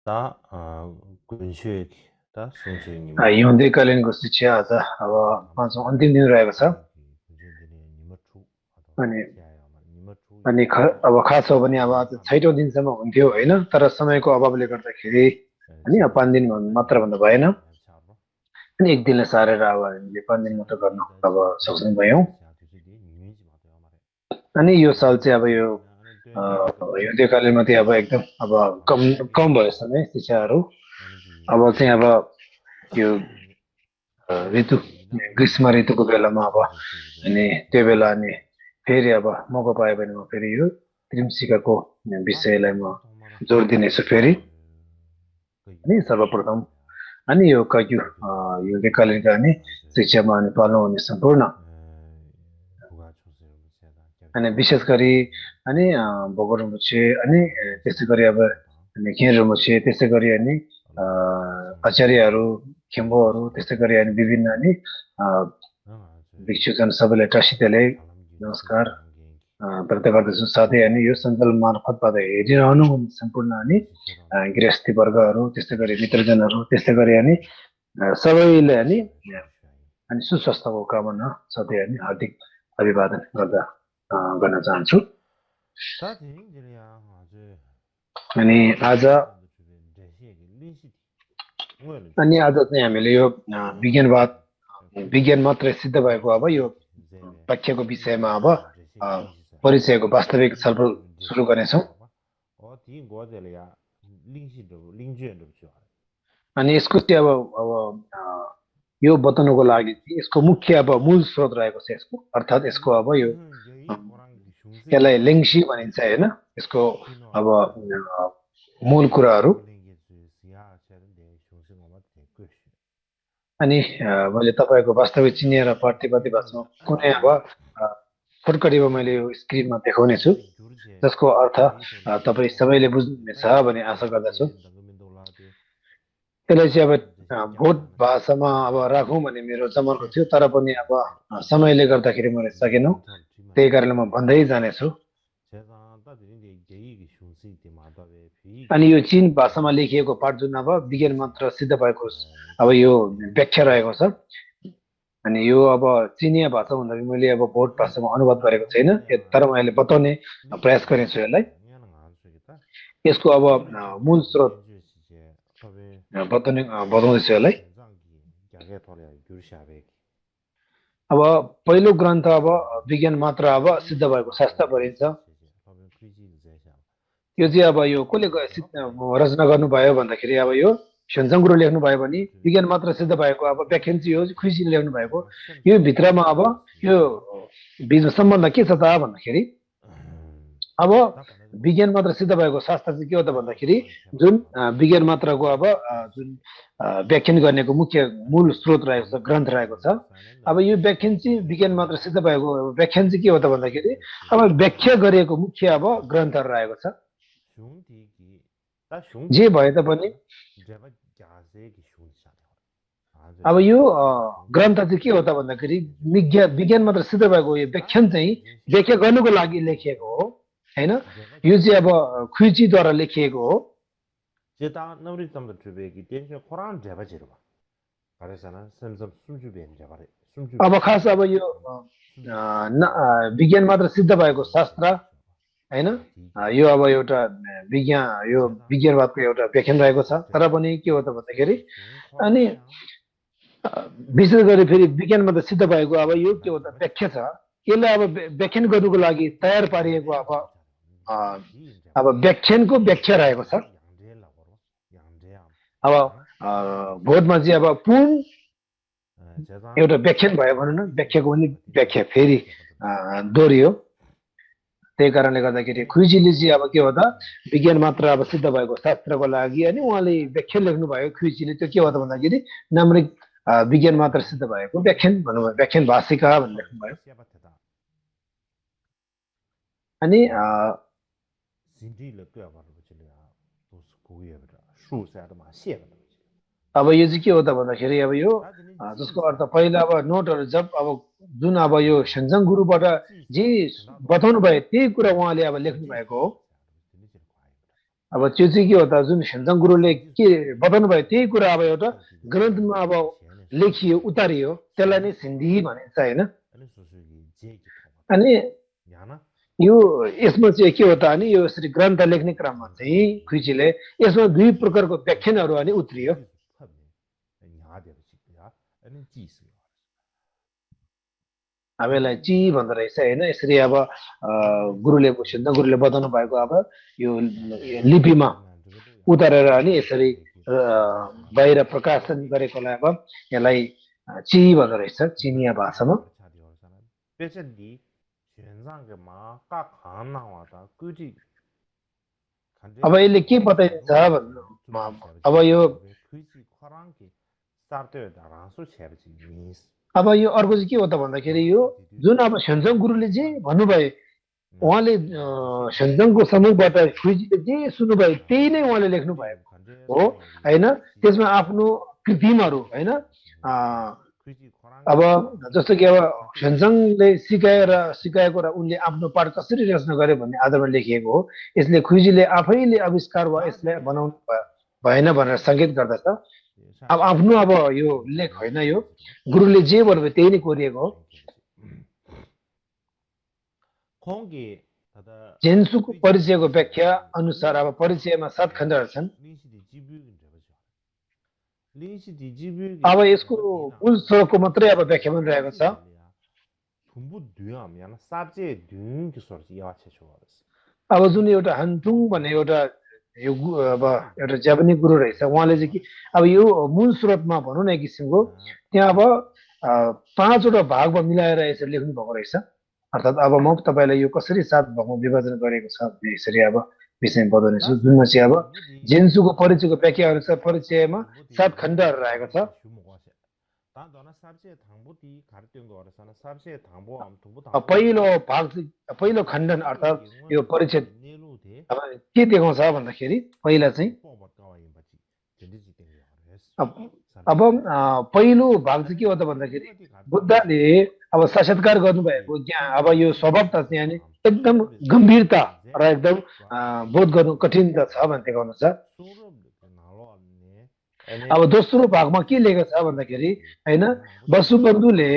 다 군쉐 다 송주의 हिउँदीकालीनको शिक्षा आज अब पाँचौँ अन्तिम दिन रहेको छ अनि अनि अब खास हो भने अब आज छैटौँ दिनसम्म हुन्थ्यो होइन तर समयको अभावले गर्दाखेरि अनि अब 5 दिन मात्र भन्दा भएन अनि एक दिनलाई सारेर अब हामीले 5 दिन मात्र गर्न अब सक्षम भयौँ अनि यो साल चाहिँ अब यो हिउँदीकालीनमा चाहिँ अब एकदम अब कम कम भयो समय शिक्षाहरू अब चाहिँ अब यो ऋतु ग्रीष्म ऋतुको बेलामा अब अनि त्यो बेला अनि फेरि अब मौका पायो भने म फेरि यो त्रिमसिकाको विषयलाई म जोड दिनेछु फेरि अनि सर्वप्रथम अनि यो कयु यो लेखालेखा अनि शिक्षामा अनि पाल्नु हुने सम्पूर्ण अनि विशेष गरी अनि भोगरमुछे अनि त्यसै गरी अब अनि खेरमुछे त्यसै गरी अनि आचार्यहरू खेम्बोहरू त्यसै गरी अनि विभिन्न अनि भिक्षुजन सबैलाई टासितेले नमस्कार व्यक्त गर्दछु साथै अनि यो सञ्चालन मार्फतबाट हेरिरहनु सम्पूर्ण अनि गृहस्थी वर्गहरू त्यस्तै गरी मित्रजनहरू त्यस्तै गरी अनि सबैले अनि अनि सुस्वास्थ्यको कामना साथै अनि हार्दिक अभिवादन गर्न चाहन्छु अनि आज चाहिँ हामीले यो विज्ञान मात्रै सिद्ध भएको अब यो तथ्यको विषयमा अब परिचयको वास्तविक छलफल सुरु गर्नेछौँ अनि यसको चाहिँ अब यो बताउनको लागि यसको मुख्य अब मूल स्रोत रहेको छ यसको अर्थात् यसको अब यो यसलाई लिङ्सी भनिन्छ होइन यसको अब मूल कुराहरू अनि मैले तपाईँको वास्तविक चिनिया र प्रतिवादी भाषामा कुनै अब फुटकरीमा मैले यो स्क्रिनमा देखाउने छु जसको अर्थ तपाईँ सबैले बुझ्नुहुनेछ भन्ने आशा गर्दछु यसलाई चाहिँ अब भोट भाषामा अब राखौँ भन्ने मेरो जमर्को थियो तर पनि अब समयले गर्दाखेरि मैले सकेनौँ त्यही कारणले म भन्दै जानेछु अनि यो चीन भाषामा लेखिएको पाठ जुन अब विज्ञान मात्र सिद्ध भएको अब यो व्याख्या रहेको छ अनि यो अब चिनिया भाषा भन्दाखेरि मैले अब भोट भाषामा अनुवाद गरेको छैन तर मैले बताउने प्रयास गरेको छु यसलाई यसको अब मूल स्रोत बताउँदैछु यसलाई अब पहिलो ग्रन्थ अब विज्ञान मात्र अब सिद्ध भएको शास्त्र भनिन्छ यो चाहिँ अब यो कसले रचना गर्नुभयो भन्दाखेरि अब यो सेन्जङ गुरु लेख्नु भयो भने विज्ञान मात्र सिद्ध भएको अब व्याख्यान चाहिँ हो खुसीले लेख्नु भएको यो भित्रमा अब यो बीचमा सम्बन्ध के छ त भन्दाखेरि अब विज्ञान मात्र सिद्ध भएको शास्त्र चाहिँ के हो त भन्दाखेरि जुन विज्ञान मात्रको अब जुन व्याख्यान गर्नेको मुख्य मूल स्रोत रहेको छ ग्रन्थ रहेको छ अब यो व्याख्यान चाहिँ विज्ञान मात्र सिद्ध भएको व्याख्यान चाहिँ के हो त भन्दाखेरि अब व्याख्या गरिएको मुख्य अब ग्रन्थहरू रहेको छ जे भए तापनि अब यो ग्रन्थ चाहिँ के हो त भन्दाखेरि विज्ञान मात्र सिद्ध भएको यो व्याख्यान चाहिँ व्याख्या गर्नुको लागि लेखिएको हो हैन यो चाहिँ अब खुइचीद्वारा लेखिएको हो अब खास अब यो विज्ञान मात्र सिद्ध भएको शास्त्र हैन यो अब एउटा विज्ञानवादको एउटा व्याख्यान रहेको छ तर पनि के हो त भन्दाखेरि अनि विशेष गरी फेरि विज्ञान मात्र सिद्ध भएको अब यो के हो त व्याख्या छ यसलाई अब व्याख्यान गर्नुको लागि तयार पारिएको अब व्याख्यानको व्याख्या रहेको छ अब भोटमा चाहिँ अब पूर्ण एउटा व्याख्यान भयो भनौँ न व्याख्याको पनि व्याख्या फेरि दोहोरियो त्यही कारणले गर्दाखेरि खुइजीले चाहिँ अब के हो त विज्ञान मात्र अब सिद्ध भएको शास्त्रको लागि अनि उहाँले व्याख्या लेख्नु भयो खुइजीले त्यो के हो त भन्दाखेरि नाम्रिक विज्ञान मात्र सिद्ध भएको व्याख्यान भनौँ व्याख्यान भाषिका भनेर लेख्नुभयो अनि अब यो चाहिँ के हो त भन्दाखेरि अब यो जसको अर्थ पहिला अब नोटहरू जब अब जुन अब यो सेन्जङ गुरुबाट जे बताउनु भयो त्यही कुरा उहाँले अब लेख्नु भएको हो अब त्यो चाहिँ के हो त जुन सेन्जङ गुरुले के बताउनु भयो त्यही कुरा अब एउटा ग्रन्थमा अब लेखियो उतारियो त्यसलाई नै सिन्धी भनिन्छ होइन अनि यो यसमा चाहिँ के हो त अनि यो यसरी ग्रन्थ लेख्ने क्रममा चाहिँ खुइचीले यसमा दुई प्रकारको व्याख्यानहरू अनि उत्रियो अब यसलाई ची भन्दो रहेछ होइन यसरी अब गुरुले सेन्जङ गुरुले बताउनु भएको अब यो लिपिमा उतारेर अनि यसरी बाहिर प्रकाशन गरेकोलाई अब यसलाई ची भन्दो रहेछ चिनिया भाषामा अब यसले के बताइन्छ भन्नु अब यो अब यो अर्को चाहिँ के हो त भन्दाखेरि यो जुन अब सेन्जङ गुरुले जे भन्नुभयो उहाँले सेन्जङको सम्मुखबाट खुइजीले जे सुन्नुभयो त्यही नै उहाँले लेख्नु भएको हो होइन त्यसमा आफ्नो कृतिमहरू होइन अब जस्तो कि अब सेन्जङले सिकाएको र उनले आफ्नो पाठ कसरी रचना गर्यो भन्ने आधारमा लेखिएको हो यसले खुइजीले आफैले आविष्कार वा यसलाई बनाउनु भएन भनेर सङ्केत गर्दछ अब आफ्नो अब यो लेख होइन यो गुरुले जे भन्नुभयो त्यही नै कोरिएको हो जेन्सुको परिचयको व्याख्या अनुसार अब परिचयमा 7 खण्डहरू छन् अब यसको मूल श्लोकको मात्रै अब व्याख्या पनि रहेको छ अब जुन एउटा हान्थुङ भन्ने एउटा यो अब एउटा जापानी गुरु रहेछ उहाँले चाहिँ कि अब यो मूल स्रोतमा भनौँ न एक किसिमको त्यहाँ अब 5 वटा भागमा मिलाएर यसरी लेख्नु भएको रहेछ अर्थात् अब म तपाईँलाई यो कसरी 7 भागमा विभाजन गरेको छ यसरी अब विषयमा बताउनेछु जुनमा चाहिँ अब जेन्सुको परिचयको व्याख्या अनुसार परिचयमा 7 खण्डहरू रहेको छ पहिलो खण्डन अर्थात् यो परिचय अब के देखाउँछ भन्दाखेरि पहिला चाहिँ अब पहिलो भाग चाहिँ के हो त भन्दाखेरि बुद्धले अब साक्षात्कार गर्नुभएको ज्ञान अब यो स्वभावता चाहिँ एकदम गम्भीरता र एकदम बोध गर्नु कठिनता छ भन्ने देखाउनु छ अब दोस्रो भागमा के लेखेको छ भन्दाखेरि होइन वसुबन्धुले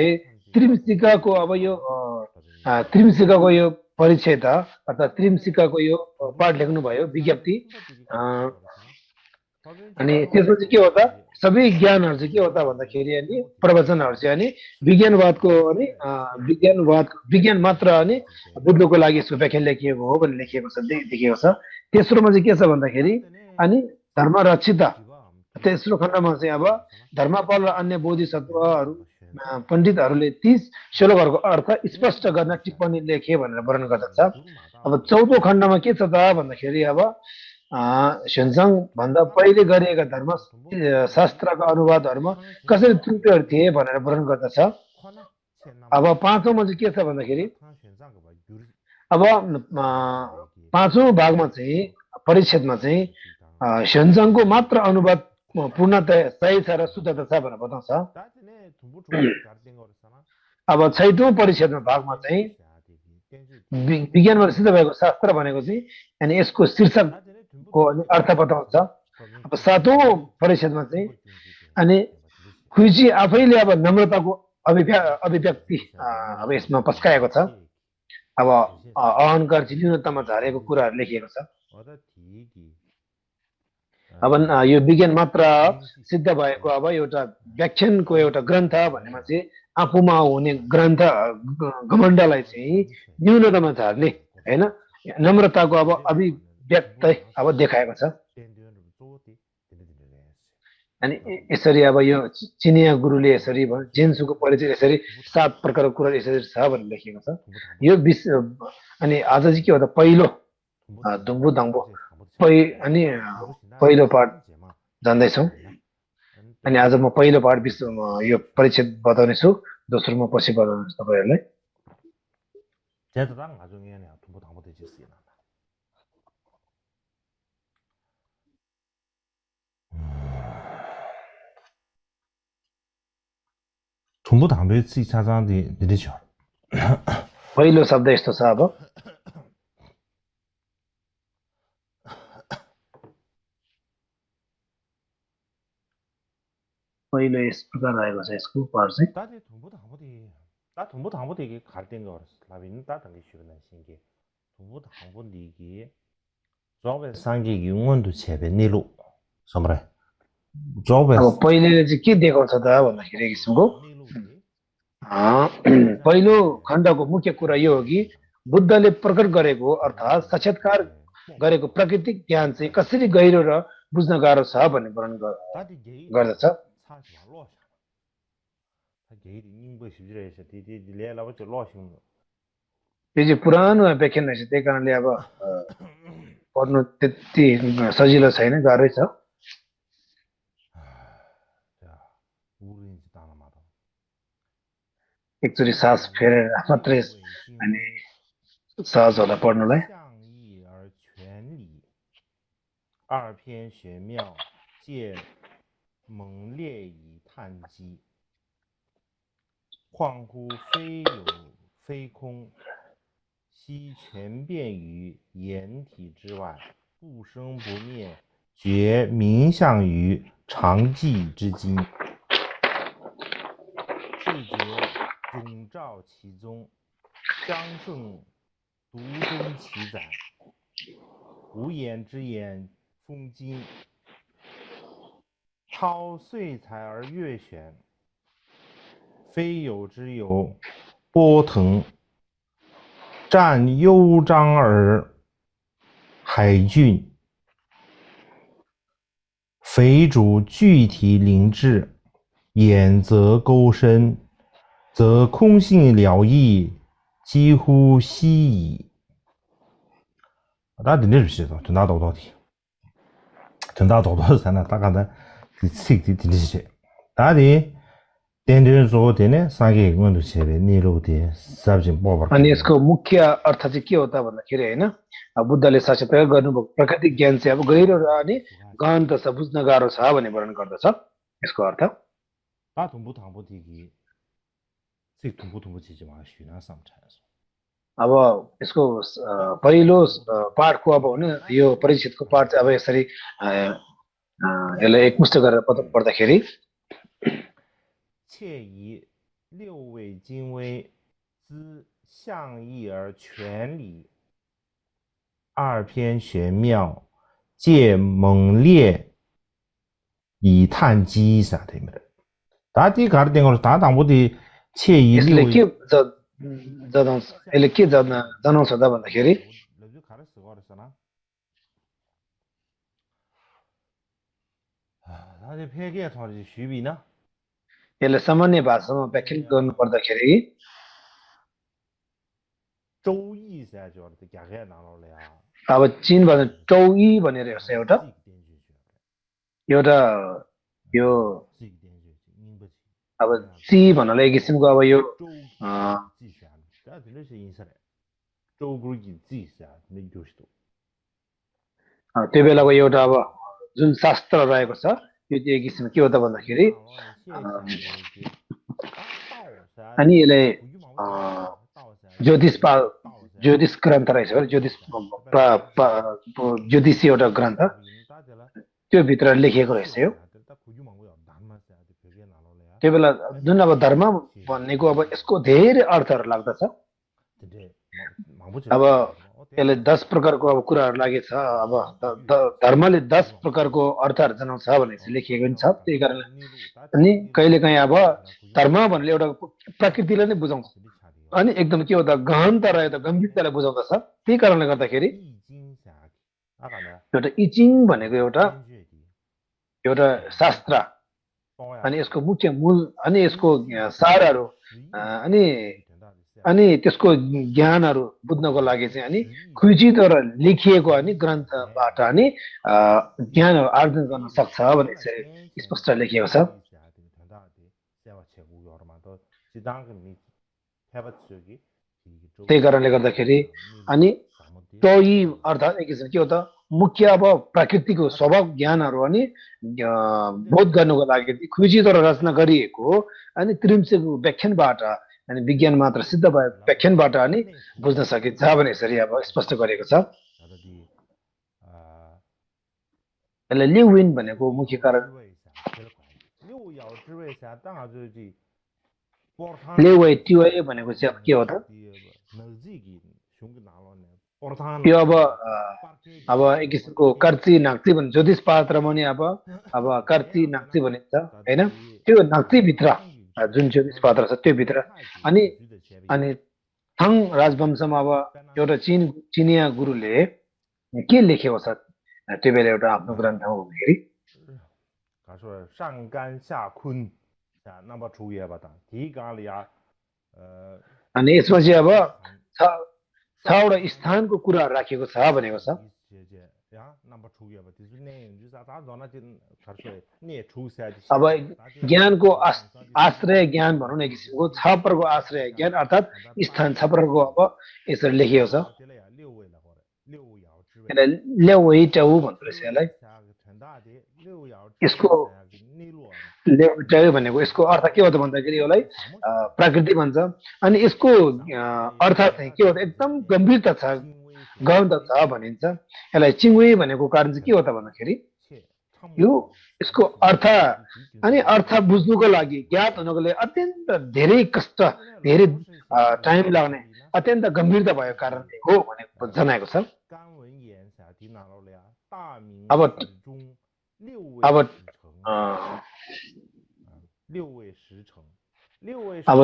त्रिमसिकाको अब यो त्रिमसिकाको यो परिचय त अर्थात् त्रिमसिकाको यो पाठ लेख्नुभयो विज्ञप्ति अनि त्यसपछि के हो त सबै ज्ञानहरू चाहिँ के हो त भन्दाखेरि अनि प्रवचनहरू चाहिँ अनि विज्ञानवादको अनि विज्ञान मात्र अनि बुझ्नुको लागि यसको व्याख्या लेखिएको हो भन्ने लेखिएको छ देखिएको छ तेस्रोमा चाहिँ के छ भन्दाखेरि अनि धर्म रक्षिता तेस्रो खण्डमा चाहिँ अब धर्मपाल र अन्य बोधिसत्वहरू पण्डितहरूले 30 श्लोकहरूको अर्थ स्पष्ट गर्न टिप्पणी लेखे भनेर वर्णन गर्दछ अब चौथो खण्डमा के छ त भन्दाखेरि अब सेन्जङ भन्दा पहिले गरिएका धर्म शास्त्रका अनुवादहरूमा कसरी त्रुटिहरू थिए भनेर वर्णन गर्दछ अब पाँचौँमा चाहिँ के छ भन्दाखेरि अब पाँचौँ भागमा चाहिँ परिच्छेदमा चाहिँ सेन्जङको मात्र अनुवाद पूर्णतया सही छ र शुद्धता छ भनेर बताउँछ अब 6औं परिच्छेदमा भागमा चाहिँ विज्ञानमा सिद्ध भएको शास्त्र भनेको चाहिँ अनि यसको शीर्षकको अर्थ बताउँछ अब 7औं परिच्छेदमा चाहिँ अनि खुइजी आफैले अब नम्रताको अभिव्यक्ति अब यसमा पस्काएको छ अब अहङ्कार चाहिँ न्यूनतामा झारेको कुराहरू लेखिएको छ अब यो विज्ञान मात्र सिद्ध भएको अब एउटा व्याख्यानको एउटा ग्रन्थ भन्नेमा चाहिँ आफूमा हुने ग्रन्थ घमण्डलाई चाहिँ न्यूनतामा झार्ने होइन नम्रताको अब अभिव्यक्त अब देखाएको छ अनि यसरी अब यो चिनिया गुरुले यसरी जेन्सुको परिचय यसरी 7 प्रकारको कुरा यसरी छ भनेर लेखिएको छ यो अनि आज चाहिँ के हो त पहिलो दुम्बु दम्बु अनि पहिलो पाठ जान्दैछौँ अनि आज म पहिलो पाठ यो परिच्छेद बताउने छु दोस्रो म पछि बताउने छु तपाईहरुलाई पहिलो शब्द यस्तो छ अब पहिलो यस प्रकार रहेको छ यसको पार्ट चाहिँ 다들 동부도 한번도 이게 갈된 거 알았어. 라빈은 따뜻하게 쉬는 신기. 동부도 한번도 이게 조합에 상기 용원도 제배 내로 समरे 조합에 अब पहिलेले चाहिँ के देखाउँछ त भन्दाखेरि एक किसिमको पहिलो खण्डको मुख्य कुरा यो हो कि बुद्धले प्रकट गरेको अर्थात् साक्षात्कार गरेको प्राकृतिक ज्ञान चाहिँ कसरी गहिरो र बुझ्न गाह्रो छ भन्ने वर्णन गर्दछ यो चाहिँ पुरानो व्याख्यान रहेछ त्यही कारणले अब पढ्नु त्यति सजिलो छैन गाह्रै छ एकचोटि सास फेरेर मात्रै अनि सहज होला पढ्नुलाई 二篇玄妙，借猛烈以探机。况乎非有非空，悉全遍于言体之外，不生不灭，觉冥象于常寂之机。是觉迥照其宗，张顺独中其载，无言之言。 风金，操岁财而月选，非有之有，波腾，占幽章而海峻，肥主具体灵智，眼则勾深，则空性了义，几乎悉矣。大家听这是说，真大道理。 전다 도도 sana takanda sikti dilisi 다리 덴데는 조데네 상게 응원도 제베 니로데 sabjin bobar अनि यसको मुख्य अर्थ चाहिँ के हो त भन्दाखेरि हैन बुद्धले साक्षात्कार गर्नुभएको प्राकृतिक ज्ञान चाहिँ अब गहिरो र अनि गहन त छ बुझ्न गाह्रो छ भन्ने वर्णन गर्दछ यसको अर्थ 다 동부 당부디기 식 동부 지지마 쉬나 삼차서 अब यसको पहिलो पाठको अब हुने यो परिचितको पाठ अब यसरी यसलाई एकमुष्ट गरेर पढ्दाखेरि 切以六位精微资象义而全理，二篇玄妙，借猛烈以探机啥的么的。다디 가르된 걸 다 당부디切以六 यसले के जनाउँछ यसले के जनाउँछ त भन्दाखेरि 다디 폐기에 터지 쉬비나 यसलाई सामान्य भाषामा व्याख्या गर्नु पर्दाखेरि 周易噻就是加开拿了呀 अब चीन भने चौई भनेर हेर्छ एउटा यो अब ची भन्नलाई एक किसिमको अब यो त्यो बेलाको एउटा अब जुन शास्त्र रहेको छ यो चाहिँ एक किसिमको के हो त भन्दाखेरि अनि यसले ज्योतिष ग्रन्थ रहेछ ज्योतिषी एउटा ग्रन्थ त्यो भित्र लेखिएको रहेछ यो त्यो बेला जुन अब धर्म भन्नेको अब यसको धेरै अर्थहरू लाग्दछ अब यसले 10 प्रकारको अब कुराहरू लागेछ अब धर्मले 10 प्रकारको अर्थहरू जनाउँछ भनेर लेखिएको पनि छ त्यही कारणले अनि कहिलेकाहीँ अब धर्म भन्ने एउटा प्रकृतिलाई नै बुझाउँछ अनि एकदम के हो त गहनता रह्यो त गम्भीरतालाई बुझाउँदछ त्यही कारणले गर्दाखेरि एउटा इचिङ भनेको एउटा शास्त्र अनि यसको मुख्य मूल अनि यसको सारहरू अनि त्यसको ज्ञानहरू बुझ्नको लागि चाहिँ अनि खुजिद्वारा लेखिएको अनि ग्रन्थबाट अनि ज्ञानहरू आर्जन गर्न सक्छ भन्ने चाहिँ स्पष्ट लेखिएको छ त्यही कारणले गर्दाखेरि अनि टोई अर्थात् एक किसिम के हो त मुख्य अब प्राकृतिक स्वभाव ज्ञानहरू अनि बोध गर्नको लागि खुजिद्वारा रचना गरिएको अनि त्रिंशको व्याख्यानबाट अनि विज्ञान मात्र सिद्ध भए व्याख्यानबाट अनि बुझ्न सकिन्छ भने यसरी अब स्पष्ट गरेको छ यसले ल्युविन भनेको मुख्य कारण लेवे टिवे भनेको चाहिँ अब के हो त यो अब एक किसिमको कर्ची नाक्ची भन्छ ज्योतिष पात्रमा नि अब कर्ची नाक्ची भनिन्छ हैन त्यो नाक्ची भित्र जुन ज्योतिष पात्र छ त्यो भित्र अनि अनि थाङ राजवंशमा अब एउटा चिनिया गुरुले के लेखेको छ त्यो बेला एउटा आफ्नो ग्रन्थमा भन्दाखेरि 他说上干下坤那么出也吧的提纲里啊 अनि यसमा चाहिँ अब छवटा स्थानको कुराहरू राखेको छ भनेको छ अब ज्ञानको आश्रय ज्ञान भनौँ न एक किसिमको छ प्रकारको आश्रय ज्ञान अर्थात् स्थान छ प्रकारको अब यसरी लेखिएको छ ल्याउै टाउ भन्दो रहेछ यसलाई यसको ल्याउटाउ भनेको यसको अर्थ के हो त भन्दाखेरि यसलाई प्रकृति भन्छ अनि यसको अर्थ चाहिँ के हो त एकदम गम्भीरता छ गहनता छ भनिन्छ यसलाई चिङ्वे भनेको कारण चाहिँ के हो त भन्दाखेरि यो यसको अर्थ अनि अर्थ बुझ्नुको लागि ज्ञात हुनको लागि अत्यन्त धेरै कष्ट धेरै टाइम लाग्ने अत्यन्त गम्भीरता भएको कारणले हो भनेको जनाएको छ अब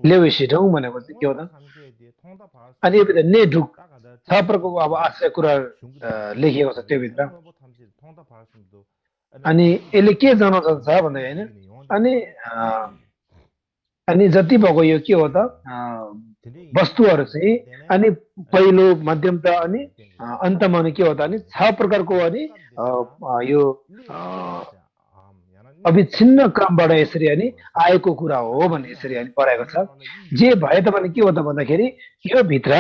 लेउ सिटौँ भनेको चाहिँ के हो त अनि यो भित्र नेढुक छ प्रकारको अब आश्रय कुरा लेखिएको छ त्यो भित्र अनि यसले के जनाउँछ भन्दा हैन अनि जति भएको यो के हो त वस्तुहरू चाहिँ अनि पहिलो मध्यमता अनि अन्तमा अनि के हो त अनि छ प्रकारको अनि यो अविच्छिन्न क्रमबाट यसरी अनि आएको कुरा हो भन्ने यसरी अनि पढाएको छ जे भए त भने के हो त भन्दाखेरि यो भित्र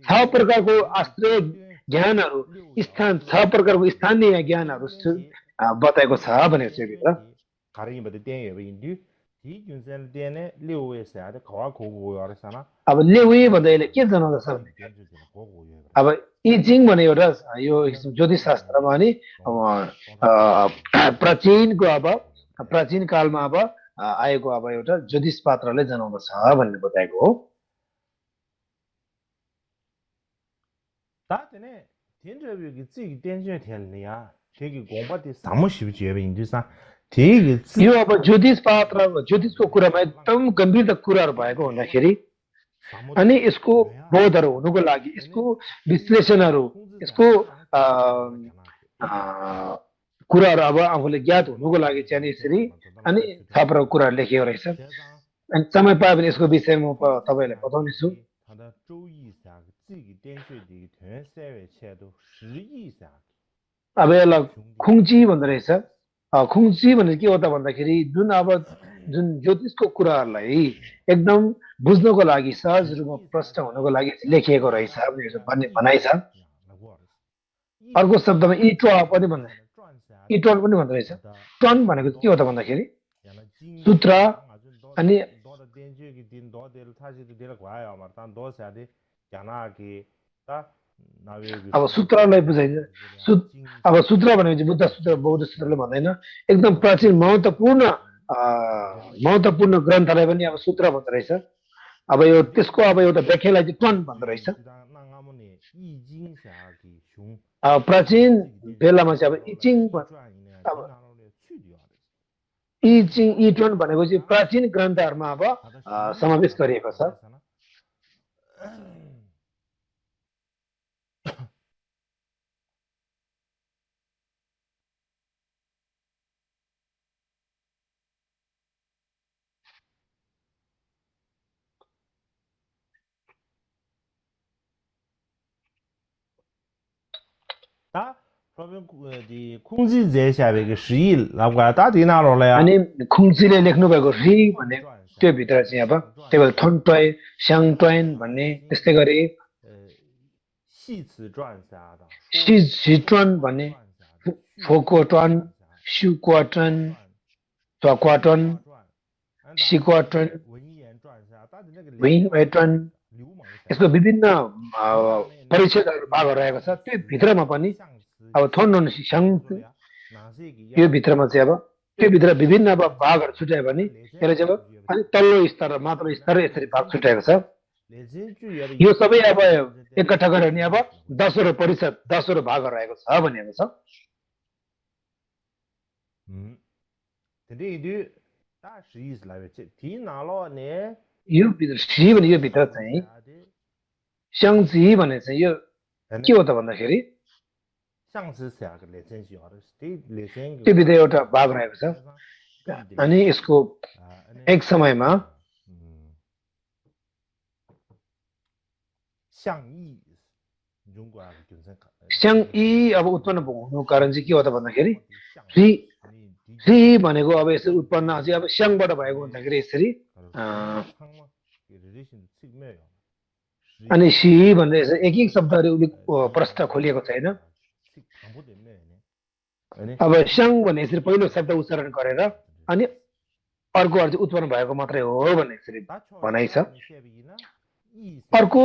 छ प्रकारको आश्रय ज्ञानहरू स्थान छ प्रकारको स्थानीय ज्ञानहरू बताएको छ भनेको छ भित्र अब लेउई भन्दा यसले के जनाउँदछ अब इजिङ भने एउटा यो ज्योतिष शास्त्रमा अनि प्राचीन कालमा अब आएको अब एउटा ज्योतिष पात्रले जनाउँदछ भन्ने बताएको हो यो अब ज्योतिष पात्र ज्योतिषको कुरामा एकदम गम्भीर कुराहरू भएको हुँदाखेरि अनि यसको बोधहरू हुनुको लागि यसको विश्लेषणहरू यसको कुराहरू अब आफूले ज्ञात हुनुको लागि चाहिँ यसरी अनि थपरको कुराहरू लेखिएको रहेछ अनि समय पायो भने यसको विषयमा म तपाईलाई बताउने छु अब यसलाई खुङची भन्दो रहेछ खुङची भनेर के हो त भन्दाखेरि जुन ज्योतिषको कुराहरूलाई एकदम बुझ्नको लागि सहज रूपमा प्रष्ट हुनको लागि लेखिएको रहेछ भन्ने भनाइ छ अर्को शब्दमा इटोल पनि भन्छ इटोल पनि भन्दो रहेछ टन भनेको के हो त भन्दाखेरि सूत्र अनि अब सूत्रलाई बुझाइन्छ अब सूत्र भनेको चाहिँ बुद्ध सूत्र बौद्ध सूत्रले भन्दैन एकदम प्राचीन महत्त्वपूर्ण ग्रन्थलाई पनि अब सूत्र भन्दो रहेछ अब यो त्यसको अब एउटा व्याख्यालाई चाहिँ टन भन्दो रहेछ प्राचीन बेलामा चाहिँ अब इटन भनेको चाहिँ प्राचीन ग्रन्थहरूमा अब समावेश गरिएको छ अनि खुङजीले लेख्नु भएको रि भन्ने त्यो भित्र चाहिँ अब त्यो बेला थोन्टोय स्याङटोइन भन्ने त्यस्तै गरी सिट्रन भन्ने फोकोटन स्युक्वाटन त्वाक्वाटन सिक्वाटन विङवेटन यसको विभिन्न परिच्छेदहरू भागहरू रहेको छ त्यो भित्रमा पनि अब थोन्डोन स्याङ यो भित्रमा चाहिँ अब त्यो भित्र विभिन्न अब भागहरू छुट्यायो भने यसले चाहिँ अब अनि तल्लो स्तर र माथिल्लो स्तर यसरी भाग छुट्याएको छ यो सबै अब एकट्ठा गऱ्यो भने अब 10% 10 भागहरू रहेको छ भनेको छ यो भित्र सी भने यो भित्र चाहिँ सँगजी भने चाहिँ यो के हो त भन्दाखेरि त्यो भित्र एउटा भाग रहेको छ अनि यसको एक समयमा सँगई अब उत्पन्न हुनुको कारण चाहिँ के हो त भन्दाखेरि सी भनेको अब यसरी उत्पन्न चाहिँ अब सँगबाट भएको हुँदाखेरि यसरी अनि सी भन्दा एक एक शब्दहरू प्रश्न खोलिएको छैन अब सँग भने यसरी पहिलो शब्द उच्चारण गरेर अनि अर्को अर्थ उत्पन्न भएको मात्रै हो भन्ने यसरी भनाइ छ अर्को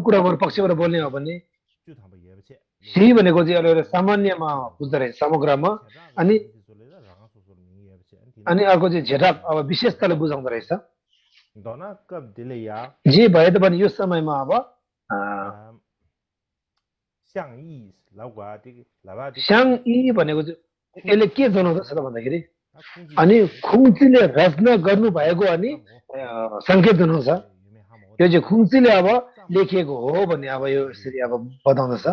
कुरा पक्षबाट बोल्ने हो भने सी भनेको चाहिँ एउटा सामान्यमा बुझ्दो रहेछ समग्रमा अनि अर्को चाहिँ झेटाप अब विशेषताले बुझाउँदो रहेछ जे भए पनि यो समयमा अब सँगई भनेको चाहिँ यसले के जनाउँदछ त भन्दाखेरि अनि खुम्चीले रचना गर्नु भएको अनि संकेत जनाउँछ यो चाहिँ खुम्चीले अब लेखिएको हो भन्ने अब यो यसरी अब बताउँदछ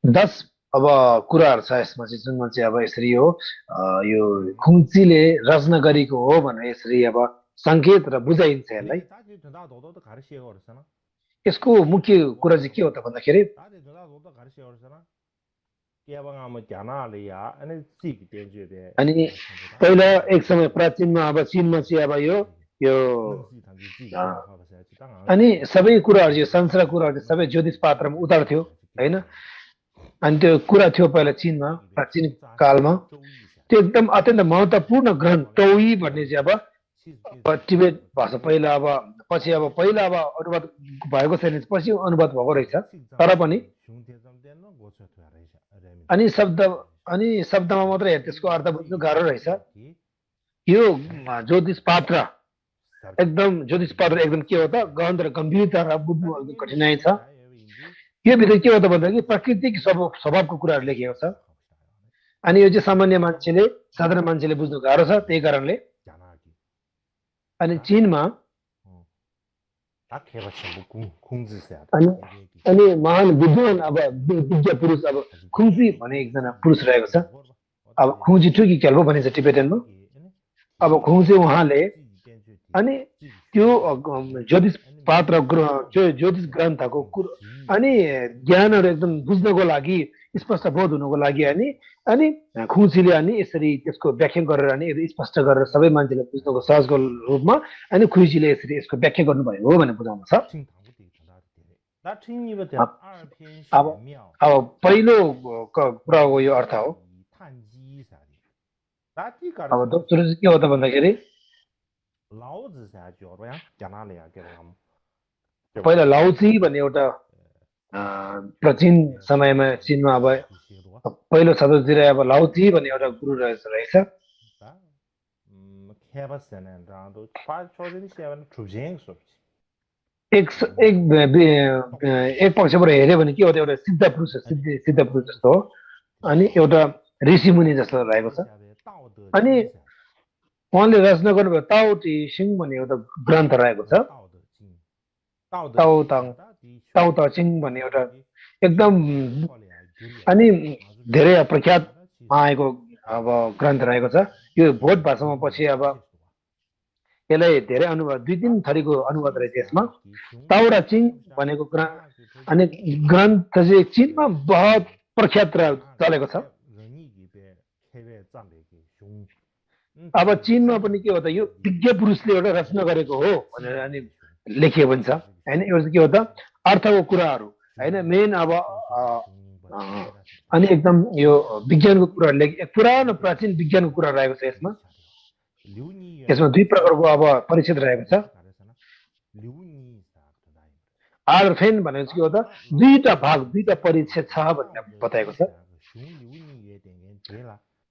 दस अब कुराहरू छ यसमा चाहिँ जुनमा चाहिँ अब यसरी हो यो खुम्चीले रचना गरेको हो भनेर यसरी अब संकेत र बुझाइन्छ यसलाई यसको मुख्य कुरा चाहिँ के हो त भन्दाखेरि अनि पहिला एक समय प्राचीनमा अब चीनमा चाहिँ अब यो अनि सबै कुराहरू चाहिँ संसार कुराहरू सबै ज्योतिष पात्रमा उतार्थ्यो हैन अनि त्यो कुरा थियो पहिला चीनमा प्राचीन कालमा त्यो एकदम अत्यन्त महत्त्वपूर्ण ग्रन्थ टौई भन्ने चाहिँ अब टिबेट भाषा पहिला अब पछि अब पहिला अब अनुवाद भएको छैन पछि अनुवाद भएको रहेछ तर पनि अनि शब्दमा मात्रै त्यसको अर्थ बुझ्नु गाह्रो रहेछ यो ज्योतिष पात्र एकदम के हो त गहन र गम्भीरता र बुझ्नु कठिनाइ छ यो भित्र के हो त भन्दाखेरि प्राकृतिक स्वभावको कुराहरू लेखिएको छ अनि यो चाहिँ सामान्य मान्छेले साधारण मान्छेले बुझ्नु गाह्रो छ त्यही कारणले अनि चीनमा अनि महान विद्वान अब विज्ञ पुरुष अब खुम्ची भन्ने एकजना पुरुष रहेको छ अब खुम्ची ठुकी खेल्पो भनिन्छ टिबेटनमा अब खुम्ची उहाँले अनि त्यो ज्योतिष पात्र ज्योतिष ग्रन्थको अनि ज्ञानहरू एकदम बुझ्नको लागि स्पष्ट बोध हुनको लागि अनि खुम्चीले अनि यसरी त्यसको व्याख्या गरेर अनि स्पष्ट गरेर सबै मान्छेले बुझ्नको सहजको रूपमा अनि खुम्चीले यसरी यसको व्याख्या गर्नुभएको हो भनेर बुझाउँछ अब पहिलो कुराको यो अर्थ हो अब दोस्रो चाहिँ के हो त भन्दाखेरि पहिला लाउची भन्ने एउटा प्राचीन समयमा चीनमा अब पहिलो शताब्दीतिर अब लाउची भन्ने एउटा गुरु रहेछ एक पक्षबाट हेऱ्यो भने के हो त एउटा सिद्ध पुरुष जस्तो हो अनि एउटा ऋषि मुनि जस्तो रहेको छ अनि उहाँले रचना गर्नुभयो ताओ टी सिंह भन्ने एउटा ग्रन्थ रहेको छ ताओ त सिंह भन्ने एउटा एकदम अनि धेरै प्रख्यात आएको अब ग्रन्थ रहेको छ यो भोट भाषामा पछि अब यसलाई धेरै अनुवाद 2-3 थरीको अनुवाद रहेछ यसमा ताओरा चिङ भनेको अनि ग्रन्थ चाहिँ चीनमा बहुत प्रख्यात चलेको छ अब चीनमा पनि के हो त यो विज्ञ पुरुषले एउटा रचना गरेको हो भनेर अनि लेखिएको पनि छ हैन यो के हो त अर्थको कुराहरू हैन मेन अब अनि एकदम यो विज्ञानको कुराहरू पुरानो प्राचीन विज्ञानको कुरा रहेको छ यसमा यसमा दुई प्रकारको अब परिचित रहेको छ आर्फेन भनेको चाहिँ के हो त दुईटा भाग दुईटा परिच्छेद छ भनेर बताएको छ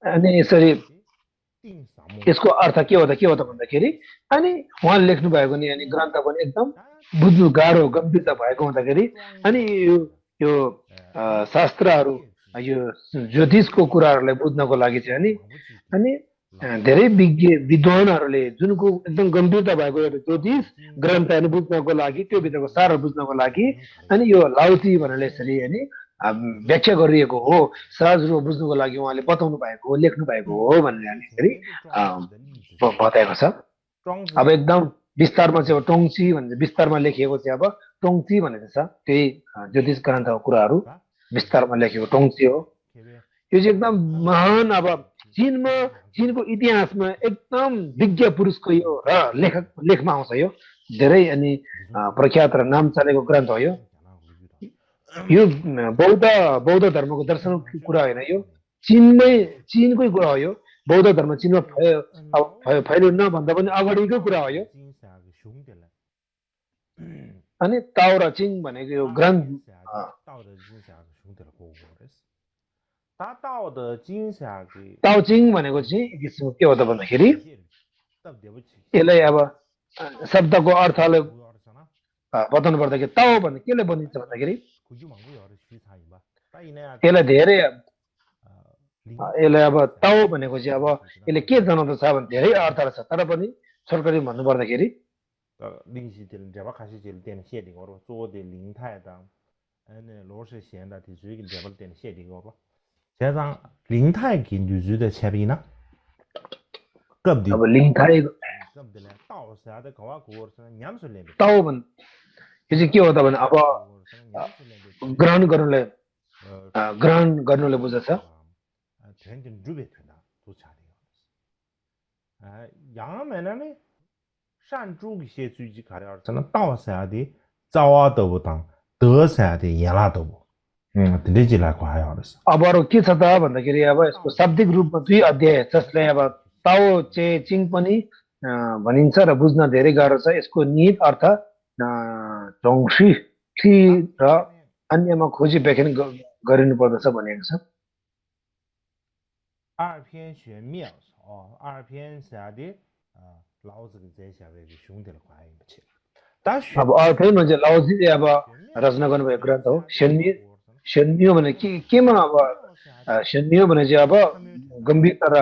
अनि यसरी यसको अर्थ के हो त भन्दाखेरि अनि उहाँले लेख्नु भएको नि अनि ग्रन्थ पनि एकदम बुझ्नु गाह्रो गम्भीरता भएको हुँदाखेरि अनि यो शास्त्रहरू यो ज्योतिषको कुराहरूलाई बुझ्नको लागि चाहिँ अनि धेरै विद्वानहरूले जुनको एकदम गम्भीरता भएको एउटा ज्योतिष ग्रन्थ बुझ्नको लागि त्यो भित्रको सार बुझ्नको लागि अनि यो लाउती भनेर यसरी अनि व्याख्या गरिएको हो सहज रूपमा बुझ्नुको लागि उहाँले बताउनु भएको हो लेख्नु भएको हो भनेर यसरी बताएको छ अब एकदम विस्तारमा चाहिँ टोङची भनेर विस्तारमा लेखिएको चाहिँ अब टोङची भनेर छ त्यही ज्योतिष ग्रन्थको कुराहरू विस्तारमा लेखेको टोङची हो यो चाहिँ एकदम महान अब चीनको इतिहासमा एकदम विज्ञ पुरुषको यो र लेखमा आउँछ यो धेरै अनि प्रख्यात र नाम चलेको ग्रन्थ हो यो बौद्ध धर्मको दर्शनको कुरा होइन यो चीनकै कुरा हो यो बौद्ध धर्म चीनमा फैलिनु नभन्दा पनि अगाडिकै कुरा हो यो अनि ताओ र चिङ भनेको यो ग्रन्थ ताओ चिङ भनेको चाहिँ के हो त भन्दाखेरि यसलाई अब शब्दको अर्थलाई बताउनु पर्दाखेरि ताओ भन्दा केले बनिन्छ भन्दाखेरि यसलाई धेरै यसलाई अब ताओ भनेको चाहिँ अब यसले के जनाउँदछ भने धेरै अर्थहरू छ तर पनि छोटकरी भन्नु पर्दाखेरि 历史点这把开始就点写的我做的林太的，罗氏贤的的最个这把点写的我吧，现在林太给女主的前边呢，个不的，अब लिङ थाई个不的嘞，到啥的搞啊过是年数来的， ताओ भन् यो चाहिँ के हो त भने अब ग्रहण गर्नुले बुझ्छ 全真准备的都差的，杨们呢？ 善主些最近看了，真的到啥的早啊都不当，得啥的也拉都不，这几来块要的是。अब अरु के छ त भन्दाखेरि अब यसको शाब्दिक रूपमा दुई अध्याय जसलाई अब ताओ चे चिङ पनि भनिन्छ र बुझ्न धेरै गाह्रो छ यसको निहित अर्थ जोंशी र अन्यमा खोजी व्याख्यान गरिनु पर्दछ भनेको छ 二篇玄妙哦，二篇啥的老子在下面给兄弟了关系不起。अब अर्कै म्हणजे लाउजीले अब रचना गर्नुभएको ग्रन्थ हो शन्मियो भने केमा अब शन्मियो भने चाहिँ अब गम्भीरता र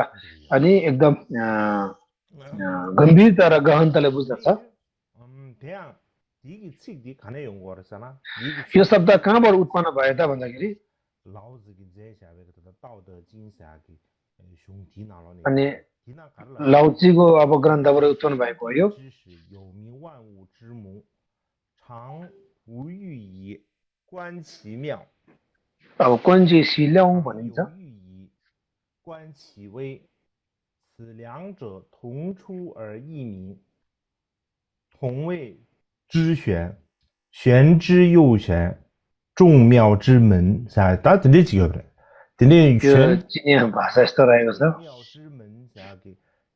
अनि एकदम गम्भीरता र गहनताले बुझ्दछ यो शब्द कहाँबाट उत्पन्न भयो त भन्दाखेरि अनि लाउजीको अब ग्रन्थबाट उत्पन्न भएको हो यो अब क्वान्ची सिल्याउ भनिन्छ 观其微，此两者同出而异名，同谓之玄，玄之又玄，众妙之门。啥？大家这几个不对？这玄今年bahasa यस्तो रहेको छ 妙之门啥个？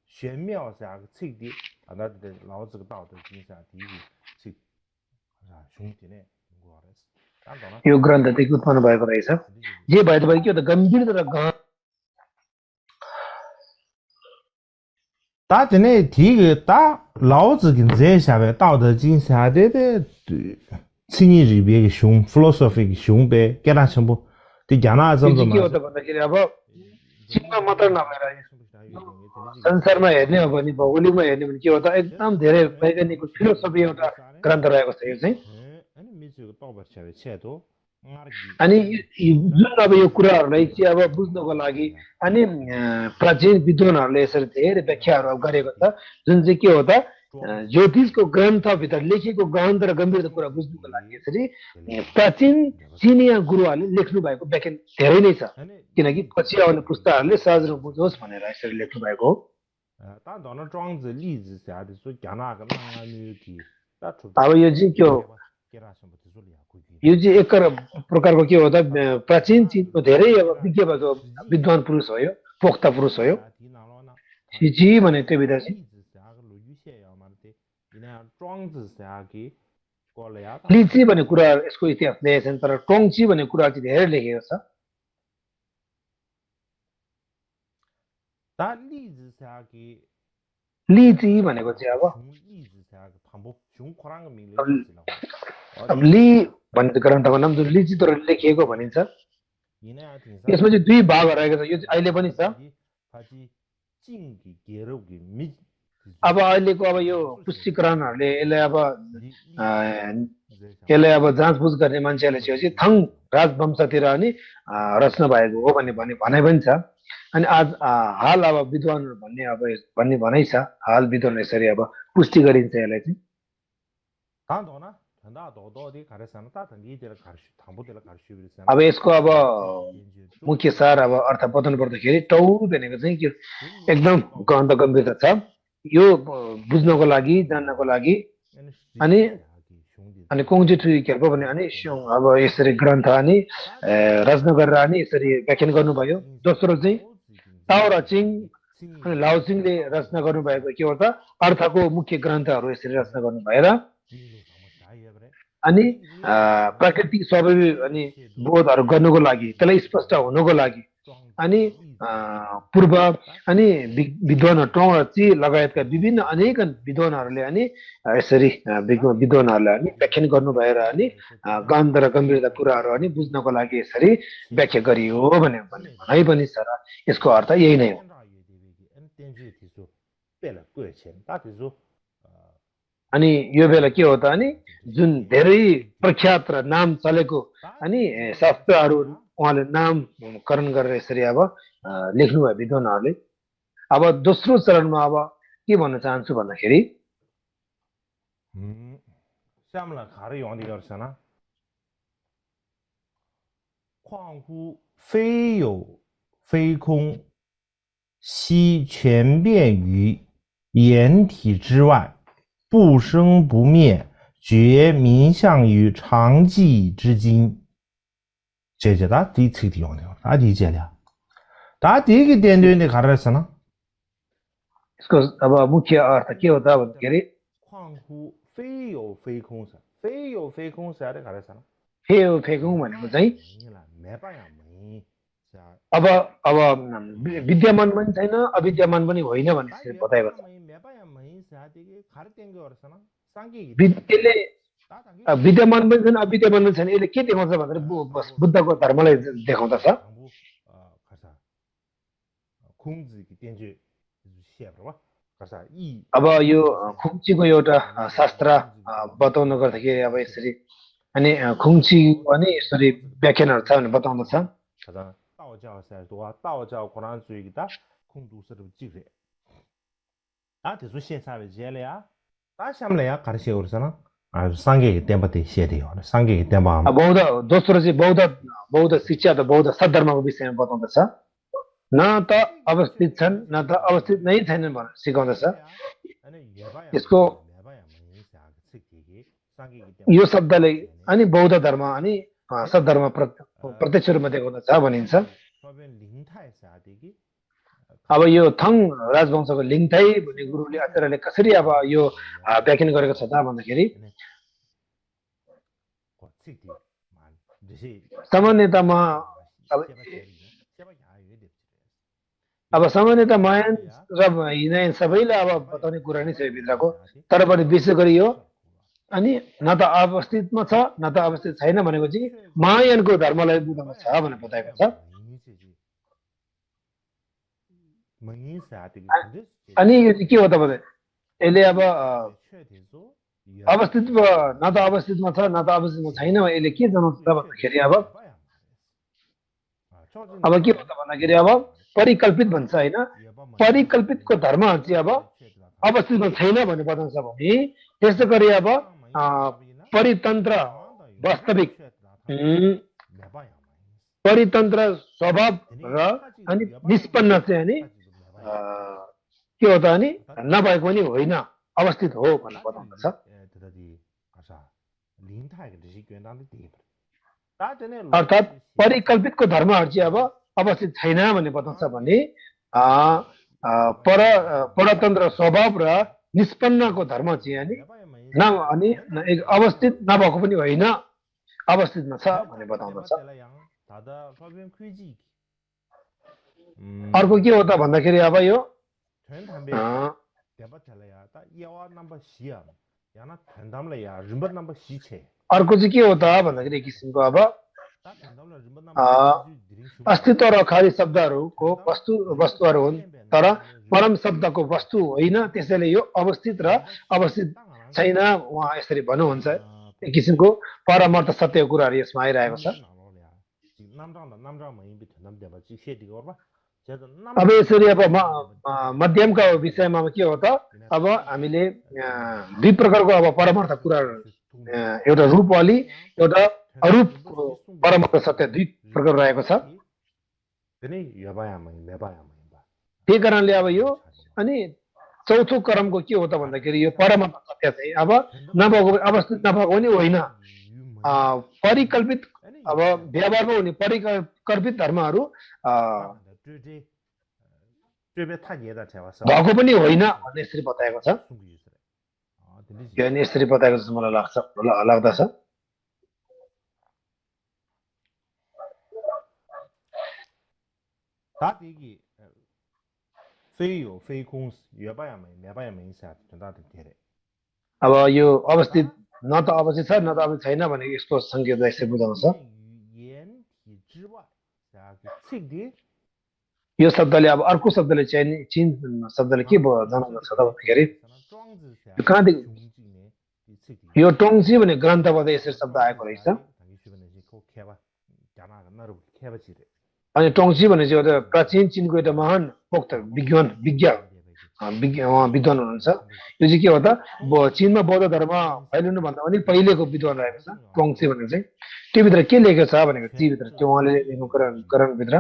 玄妙啥个？这的啊，那这老子个道德经啥第一这啥兄弟呢？我的是。 यो ग्रन्थदेखि उत्पन्न भएको रहेछ जे भए पनि के हो त गम्भीरता र गहन 他的那第一个打老子跟这下边道德经下的青年这边个熊 philosophy 个熊呗，给他全部对讲那怎么嘛？ के हो त भन्दाखेरि अब चिनमा मात्र नभएर संसारमा हेर्ने हो भने भौगोलिकमा हेर्ने भने के हो त एकदम धेरै वैज्ञानिक फिलोसफी एउटा ग्रन्थ रहेको छ यो चाहिँ अनि जुन अब यो कुराहरूलाई चाहिँ अब बुझ्नको लागि अनि प्राचीन विद्वानहरूले यसरी धेरै व्याख्याहरू गरेको छ जुन चाहिँ के हो त ज्योतिषको ग्रन्थभित्र लेखिएको गहनता र गम्भीरता कुरा बुझ्नुको लागि यसरी प्राचीन चिनिया गुरुहरूले लेख्नु भएको व्याख्यान धेरै नै छ किनकि पछि आउने पुस्ताहरूले सहज रूपमा बुझोस् भनेर यसरी लेख्नु भएको हो अब यो चाहिँ के हो यो चाहिँ एक प्रकारको के हो त प्राचीन चिनको धेरै अब विज्ञ भएको विद्वान पुरुष हो यो पोख्ता पुरुष हो यो जी भने त्यो भित्र चाहिँ 例子啥个鲁豫写要嘛的，那庄子啥个过了呀？ लिची भन्ने कुरा यसको इतिहास लेखेको छैन तर टोङ्ची भन्ने कुरा चाहिँ धेरै लेखेको छ 但例子啥个 लिची भनेको चाहिँ अब 穷例子啥个唐伯穷खोराङ मिले अब ली भन्ने ग्रन्थको नाम जुन लिची तर लेखिएको भनिन्छ यसमा चाहिँ दुई भागहरू रहेको छ यो चाहिँ अहिले पनि छ अब अहिलेको अब यो पुष्टिकरणहरूले यसलाई अब जाँचबुझ गर्ने मान्छेहरूले चाहिँ थङ राजवंशतिर अनि रचना भएको हो भन्ने भनाइ पनि छ अनि आज हाल अब विद्वानहरू भन्ने भनाइ छ हाल विद्वान यसरी अब पुष्टि गरिन्छ यसलाई चाहिँ अब यसको अब मुख्य सार अब अर्थ बताउनु पर्दाखेरि टौ भनेको चाहिँ के एकदम गहन गम्भीरता छ यो बुझ्नको लागि जान्नको लागि अनि कोङजी ट्री केल्पो भने अनि अब यसरी ग्रन्थ अनि रचना गरेर अनि यसरी व्याख्यान गर्नुभयो दोस्रो चाहिँ ताओ रचिङ अनि लाओसिङले रचना गर्नुभएको के हो त अर्थको मुख्य ग्रन्थहरू यसरी रचना गर्नु भएर अनि प्राकृतिक स्वाभाविक अनि बोधहरू गर्नुको लागि त्यसलाई स्पष्ट हुनुको लागि अनि पूर्व अनि विद्वानहरू टौरची लगायतका विभिन्न अनेक विद्वानहरूले अनि यसरी विद्वानहरूलाई अनि व्याख्यान गर्नु भएर अनि गन्ध र गम्भीरता कुराहरू अनि बुझ्नको लागि यसरी व्याख्या गरियो भन्ने भनाइ पनि छ र यसको अर्थ यही नै हो अनि यो बेला के हो त अनि जुन धेरै प्रख्यात र नाम चलेको अनि शास्त्रहरू उहाँले नामकरण गरेर यसरी अब लेख्नुभयो विद्वानहरूले अब दोस्रो चरणमा अब के भन्न चाहन्छु भन्दाखेरि 下面了卡的用的叫啥呢？况乎非有非空，悉全遍于言体之外，不生不灭，绝名相于常寂之今。这是他第一次用的，他理解了。他第一个点对的卡的是呢？यसको अब मुख्य अर्थ के हो त भन्दाखेरि 况乎非有非空啥？非有非空啥的卡的啥呢？ 非有非空भनेको चाहिँ अब विद्यमान पनि छैन अविद्यमान पनि होइन भन्ने बताएको छ त्यसले विद्यमान पनि छैन अविद्यमान पनि छैन यसले के देखाउँछ भनेर बुद्धको धर्मलाई देखाउँदछ अब यो खुम्चीको एउटा शास्त्र बताउनु गर्दाखेरि अब यसरी अनि खुम्ची पनि यसरी व्याख्यानहरू छ भने बताउँदछ 道教赛多，道教可能注意的空度是都记着。啊，这是现啥为解了呀？大下面来呀，看些有啥呢？啊，三个点不得写的哟，三个点吧。बौद्ध दोस्रो चाहिँ बौद्ध शिक्षा त बौद्ध सद्धर्मको विषयमा बताउँदछ न त अवस्थित छन् न त अवस्थित नै छैनन् भनेर सिकाउँदछ यसको यो शब्दले अनि बौद्ध धर्म अनि सद्धर्म प्रत्यक्ष रूपमा देखाउँदछ भनिन्छ अब यो थङ राजवंशको लिङथाई भन्ने गुरुले आचार्यले कसरी अब यो व्याख्यान गरेको छ त भन्दाखेरि सामान्यतमा अब सामान्यतः मायन र हिनायन सबैलाई अब बताउने कुरा नै छ यो भित्रको तर पनि विशेष गरी यो अनि न त अवस्थितमा छ न त अवस्थित छैन भनेको चाहिँ महायानको धर्मलाई बुझाउनु छ भनेर बताएको छ अनि यो चाहिँ के हो त भने यसले अब अवस्थितमा न त अवस्थितमा छ न त अवस्थितमा छैन यसले के जनाउँछ त भन्दाखेरि अब के हो त भन्दाखेरि अब परिकल्पित भन्छ होइन परिकल्पितको धर्महरू चाहिँ अब अवस्थितमा छैन भन्ने बताउँछ भने त्यसै गरी अब परितन्त्र वास्तविक परितन्त्र स्वभाव र अनि निष्पन्न चाहिँ अनि के हो त अनि नभएको पनि होइन अवस्थित हो भनेर बताउँदछ अर्थात् परिकल्पितको धर्महरू चाहिँ अब अवस्थित छैन भन्ने बताउँछ भने परतन्त्र स्वभाव र निष्पन्नको धर्म चाहिँ अनि एक अवस्थित नभएको पनि होइन अवस्थितमा छ भन्ने बताउँदछ अर्को के हो त भन्दाखेरि अब यो अर्को चाहिँ के हो त भन्दाखेरि एक किसिमको अब अस्तित्व र खाली शब्दहरूको वस्तुहरू हुन् तर परम शब्दको वस्तु होइन त्यसैले यो अवस्थित र अवस्थित छैन उहाँ यसरी भन्नुहुन्छ एक किसिमको परमार्थ सत्यको कुराहरू यसमा आइरहेको छ अब यसरी अब मध्यमका विषयमा के हो त अब हामीले दुई प्रकारको अब परमार्थ कुराहरू एउटा रूपवाली एउटा अरूप परमार्थ सत्य दुई प्रकार रहेको छ त्यही कारणले अब यो अनि चौथो क्रमको के हो त भन्दाखेरि यो परमार्थ सत्य चाहिँ अब नभएको अवस्थित नभएको पनि होइन परिकल्पित अब व्यवहारमा हुने परिकल्पित धर्महरू भएको पनि होइन भन्ने यसरी बताएको छ यसरी बताएको जस्तो मलाई लाग्दछ अब यो अवस्थित न त अवस्थित छ न त अवस्थित छैन भने यसको संकेत यसरी बुझाउँछ यो शब्दले अब अर्को शब्दले चाहिँ चिन शब्दले के जनाउँदछ त भन्दाखेरि कहाँदेखि यो टोङ्सी भन्ने ग्रन्थबाट यसरी शब्द आएको रहेछ अनि टोङ्सी भने चाहिँ एउटा प्राचीन चिनको एउटा महान पोक्त विद्वान हुनुहुन्छ यो चाहिँ के हो त चिनमा बौद्ध धर्म फैलिनुभन्दा पनि पहिलेको विद्वान रहेको छ टोङ्सी भनेको चाहिँ त्योभित्र के लेखेको छ भनेको त्योभित्र त्यो उहाँले लेखेको करणभित्र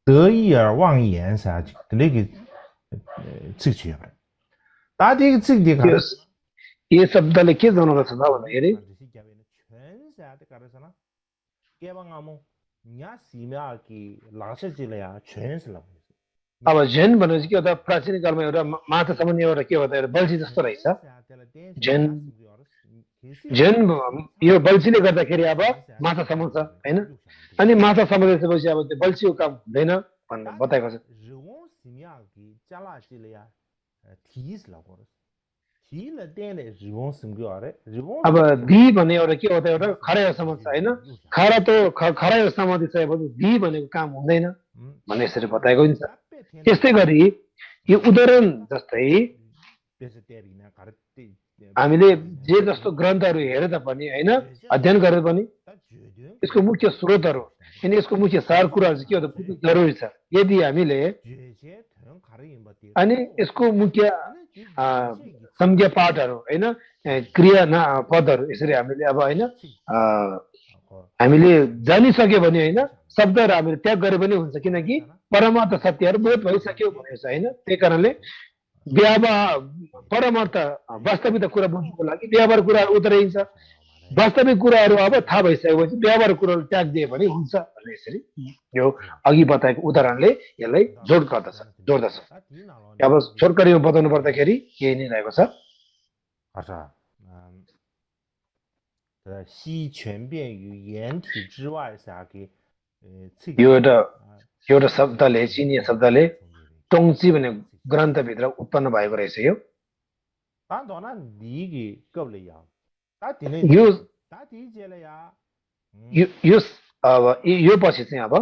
得意而忘言啥就那个这个学不了。大这个ये शब्दले के जनाउँदछ त भन्दाखेरि अब झेन भनेपछि के हो त प्राचीन कालमा एउटा माछा सामान्य एउटा के हो त एउटा बल्छी जस्तो रहेछ झेन यो बल्छीले गर्दाखेरि अब माछा समाउँछ हैन अनि माछा समाएपछि अब त्यो बल्छीको काम हुँदैन भनेर बताएको छ अब दी भन्ने एउटा के हो त एउटा खरायो समाउँछ हैन खरायो समातिसकेपछि दी भनेको काम हुँदैन भन्ने यसरी बताएको हुन्छ त्यस्तै गरी यो उदाहरण जस्तै हामीले जे जस्तो ग्रन्थहरू हेरे तापनि हैन अध्ययन गरे पनि यसको मुख्य स्रोतहरू अनि यसको मुख्य सार कुराहरू चाहिँ के हो त जरुरी छ यदि हामीले अनि यसको मुख्य संज्ञा पाठहरू हैन क्रिया पदहरू यसरी हामीले अब हैन हामीले जानिसक्यो भने हैन शब्दहरू हामीले त्याग गरे पनि हुन्छ किनकि परमार्थ सत्यहरू बोध भइसक्यो भनेको छ हैन त्यही कारणले परमार्थ वास्तविक कुरा बुझ्नुको लागि व्यवहार कुराहरू उतरिन्छ वास्तविक कुराहरू अब थाहा भइसकेपछि व्यवहार कुराहरू त्याग दिए पनि हुन्छ भन्ने यसरी यो अघि बताएको उदाहरणले यसलाई जोड्दछ अब छोटकरीमा बताउनु पर्दाखेरि यही नै रहेको छ यो एउटा शब्दले चिनिया शब्दले टोङ्सी भन्ने ग्रन्थभित्र उत्पन्न भएको रहेछ यो यो पछि चाहिँ अब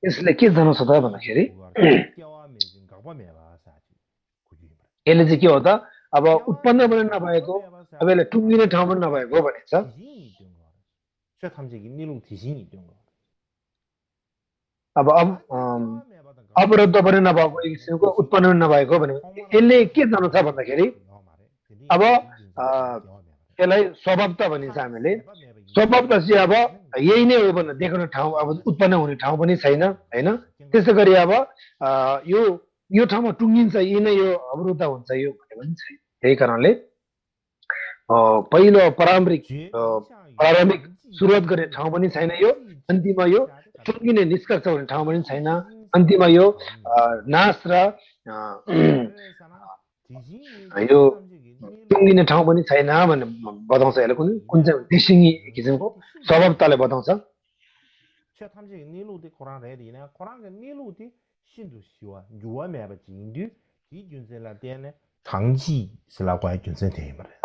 यसले के जनाउँछ त भन्दाखेरि यसले चाहिँ के हो त अब उत्पन्न पनि नभएको अब यसले टुङ्गिने ठाउँ पनि नभएको भनेको छ अब अवरुद्ध पनि नभएको एक किसिमको उत्पन्न पनि नभएको भने यसले के जानु छ भन्दाखेरि अब यसलाई स्वभावता भनिन्छ हामीले स्वभावता चाहिँ अब यही नै हो भनेर देखाउने ठाउँ अब उत्पन्न हुने ठाउँ पनि छैन हैन त्यसै गरी अब यो ठाउँमा टुङ्गिन्छ यही नै यो अवरुद्ध हुन्छ यो भन्ने पनि छैन त्यही कारणले पहिलो प्रारम्भिक सुरुवात गर्ने ठाउँ पनि छैन यो अन्तिममा यो टुङ्गिने निष्कर्ष हुने ठाउँ पनि छैन अन्तिममा यो नाश र यो टुङ्गिने ठाउँ पनि छैन भन्ने बताउँछ यसले कुन चाहिँ दिसिङी किसिमको स्वभावताले बताउँछ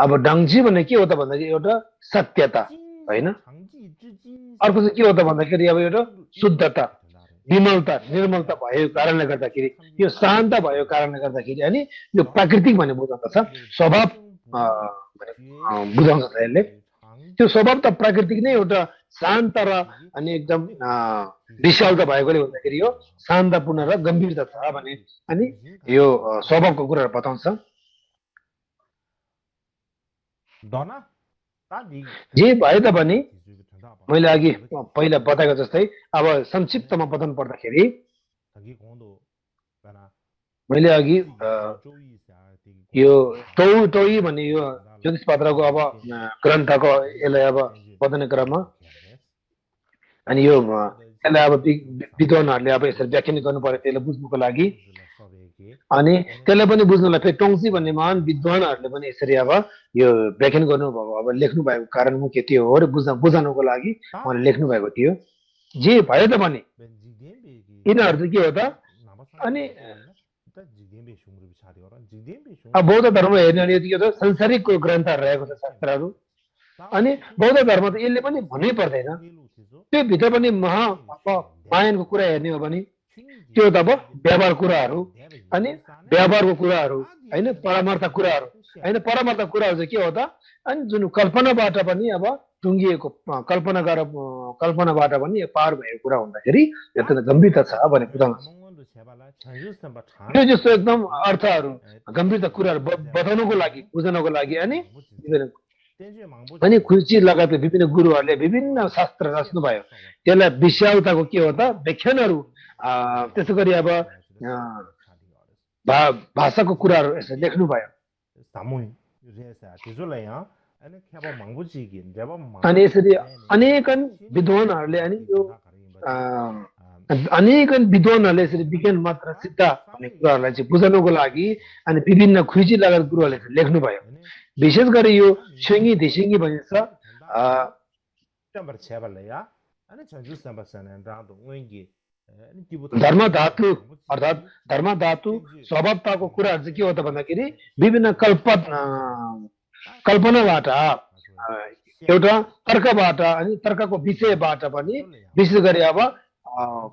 अब डङ्जी भन्ने के हो त भन्दाखेरि एउटा सत्यता हैन अर्को चाहिँ के हो त भन्दाखेरि अब एउटा शुद्धता विमलता निर्मलता भएको कारणले गर्दाखेरि यो शान्त भएको कारणले गर्दाखेरि अनि यो प्राकृतिक भन्ने बुझाउँछ स्वभाव बुझाउँछ यसले त्यो स्वभाव त प्राकृतिक नै एउटा शान्त र अनि एकदम विशालता भएकोले भन्दाखेरि यो शान्तपूर्ण र गम्भीरता छ भने अनि यो स्वभावको कुराहरू बताउँछ जे भए तापनि मैले अघि पहिला बताएको जस्तै अब संक्षिप्तमा बताउनु पर्दाखेरि मैले अघि यो टोई भन्ने यो ज्योतिष पात्रको अब ग्रन्थको यसलाई अब बताउने क्रममा अनि यो यसलाई अब विद्वानहरूले अब यसरी व्याख्यान गर्नु पर्यो त्यसलाई बुझ्नुको लागि अनि त्यसलाई पनि बुझ्नलाई फेरि टोङ्सी भन्ने महान विद्वानहरूले पनि यसरी अब यो व्याख्यान गर्नुभएको अब लेख्नु भएको कारण मुख्य त्यो हो र बुझाउनुको लागि उहाँले लेख्नु भएको थियो जे भयो त भने यिनीहरू चाहिँ के हो त अनि अब बौद्ध धर्म हेर्ने भने के हो त सांसारिक ग्रन्थहरू रहेको छ शास्त्रहरू अनि बौद्ध धर्म त यसले पनि भन्नै पर्दैन त्यो भित्र पनि मायानको कुरा हेर्ने हो भने त्यो त अब व्यवहार कुराहरू अनि व्यवहारको कुराहरू होइन परमार्थ कुराहरू होइन परमार्थ कुराहरू चाहिँ के हो त अनि जुन कल्पनाबाट पनि अब टुङ्गिएको कल्पनाबाट पनि पार भएको कुरा हुँदाखेरि यो त गम्भीरता छ भने बुझाउँछ यो जस्तो एकदम अर्थहरू गम्भीरता कुराहरू बताउनको लागि बुझ्नको लागि अनि खुर्ची लगायतका विभिन्न गुरुहरूले विभिन्न शास्त्र रच्नुभयो त्यसलाई विशालताको के हो त व्याख्यानहरू त्यसै गरी अब भाषाको कुराहरू यसरी लेख्नुभयो अनि यसरी अनेकन विद्वानहरूले अनि यो अनेकन विद्वानहरूले यसरी विज्ञान मात्र सिद्ध भन्ने कुराहरूलाई चाहिँ बुझाउनको लागि अनि विभिन्न खुर्ची लगायत गुरुहरूले लेख्नुभयो विशेष गरी यो छेङ्गी धिसिङ्गी भनिन्छ धर्म धातु अर्थात् धर्म धातु स्वभावताको कुराहरू चाहिँ के हो त भन्दाखेरि विभिन्न कल्पनाबाट एउटा तर्कबाट अनि तर्कको विषयबाट पनि विशेष गरी अब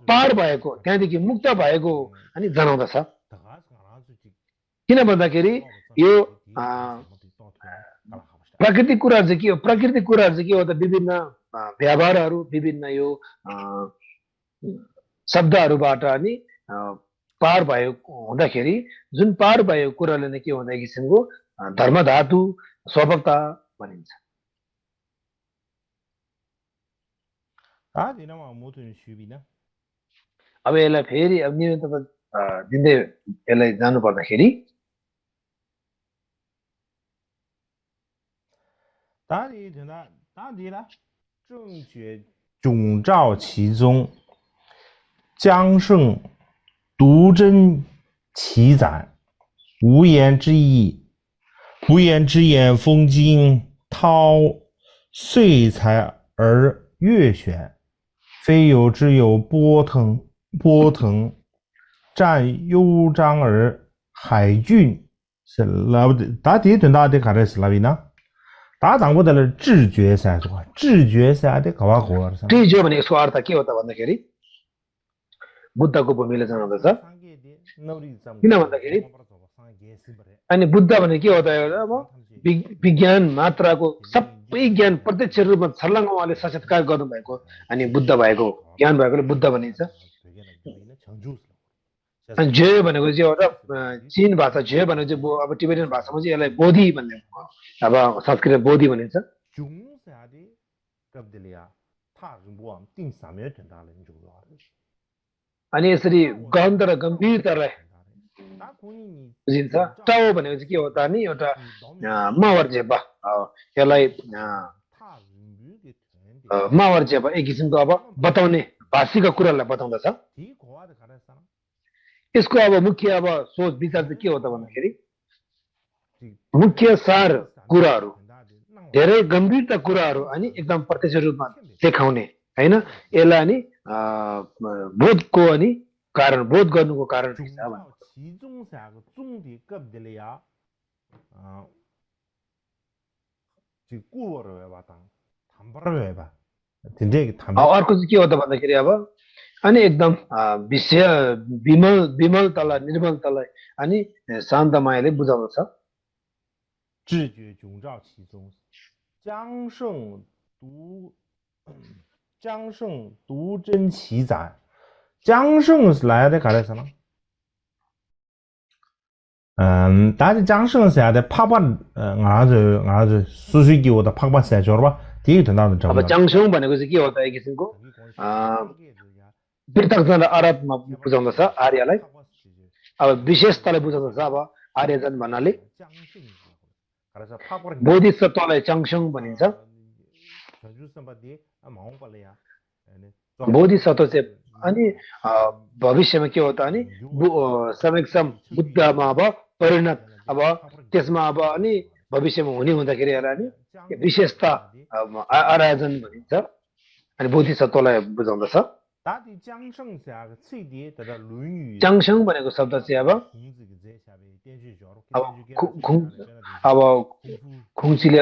पार भएको त्यहाँदेखि मुक्त भएको अनि जनाउँदछ किन भन्दाखेरि यो प्राकृतिक कुराहरू चाहिँ के हो प्राकृतिक कुराहरू चाहिँ के हो त विभिन्न व्यवहारहरू विभिन्न यो शब्दहरूबाट अनि पार भएको हुँदाखेरि जुन पार भएको कुराले नै के हुँदा किसिमको धर्म धातु स्वभावता भनिन्छ अब यसलाई फेरि अब निरन्तर दिँदै यसलाई जानु पर्दाखेरि 答题挺大，答题了。正觉迥照其中，将胜独真其展，无言之意，不言之言，风惊涛碎才而月选，非有之有波腾，占幽章而海峻，是拉不的。答题挺大的，看来是拉比呢。 다 당보다는智觉噻,智觉噻, 데 가와 고어.智觉भने यसको अर्थ के हो त भन्दाखेरि बुद्धको भूमिले जनाउँदछ किन भन्दाखेरि अनि बुद्ध भने के हो त अब विज्ञान मात्राको सबै ज्ञान प्रत्यक्ष रूपमा छर्लङ्ग उहाँले साक्षात्कार गर्नुभएको अनि बुद्ध भएको ज्ञान भएकोले बुद्ध भनिन्छ अनि जय भनेको चाहिँ एउटा चीन भाषा जय भनेको चाहिँ अब टिबेटन भाषामा चाहिँ यसलाई बोधि भन्ने अब संस्कृत बोधि भनिन्छ अनि यसरी गहन र गम्भीरतालाई बुझिन्छ टाओ भनेको चाहिँ के हो त नि एउटा मावर जेबा यसलाई मावर जेबा एक किसिमको अब बताउने भाषिका कुरालाई बताउँदछ यसको अब मुख्य अब सोच विचार चाहिँ के हो त भन्दाखेरि मुख्य सार कुराहरू धेरै गम्भीरता कुराहरू अनि एकदम प्रत्यक्ष रूपमा देखाउने हैन यसलाई अनि बोधको अनि कारण बोध गर्नुको कारण रहेछ अर्को चाहिँ के हो त भन्दाखेरि अब अनि एकदम विषय विमलतालाई निर्मलतालाई अनि शान्तमायाले बुझाउँदछ 知觉迥照其中，将胜独真其载。将胜是来的，干什么？但是将胜是来的，拍把数据给我的拍把三角吧，第一个到的找。अब जाङसङ भनेको चाहिँ के हो त एक किसिमको पृथकजन आराधमा बुझाउँदछ आर्यलाई अब विशेषतालाई बुझाउँदछ अब आर्यजन भन्नाले बोधिसत्वलाई जाङसङ भनिन्छ बोधिसत्व चाहिँ अनि भविष्यमा के हो त अनि समेक्षम बुद्धमा अब परिणत अब त्यसमा अब अनि भविष्यमा हुने हुँदाखेरि अनि विशेषता आराधन भनिन्छ अनि बोधिसत्वलाई बुझाउँदछ जाङसङ भनेको शब्द चाहिँ अब खुङचीले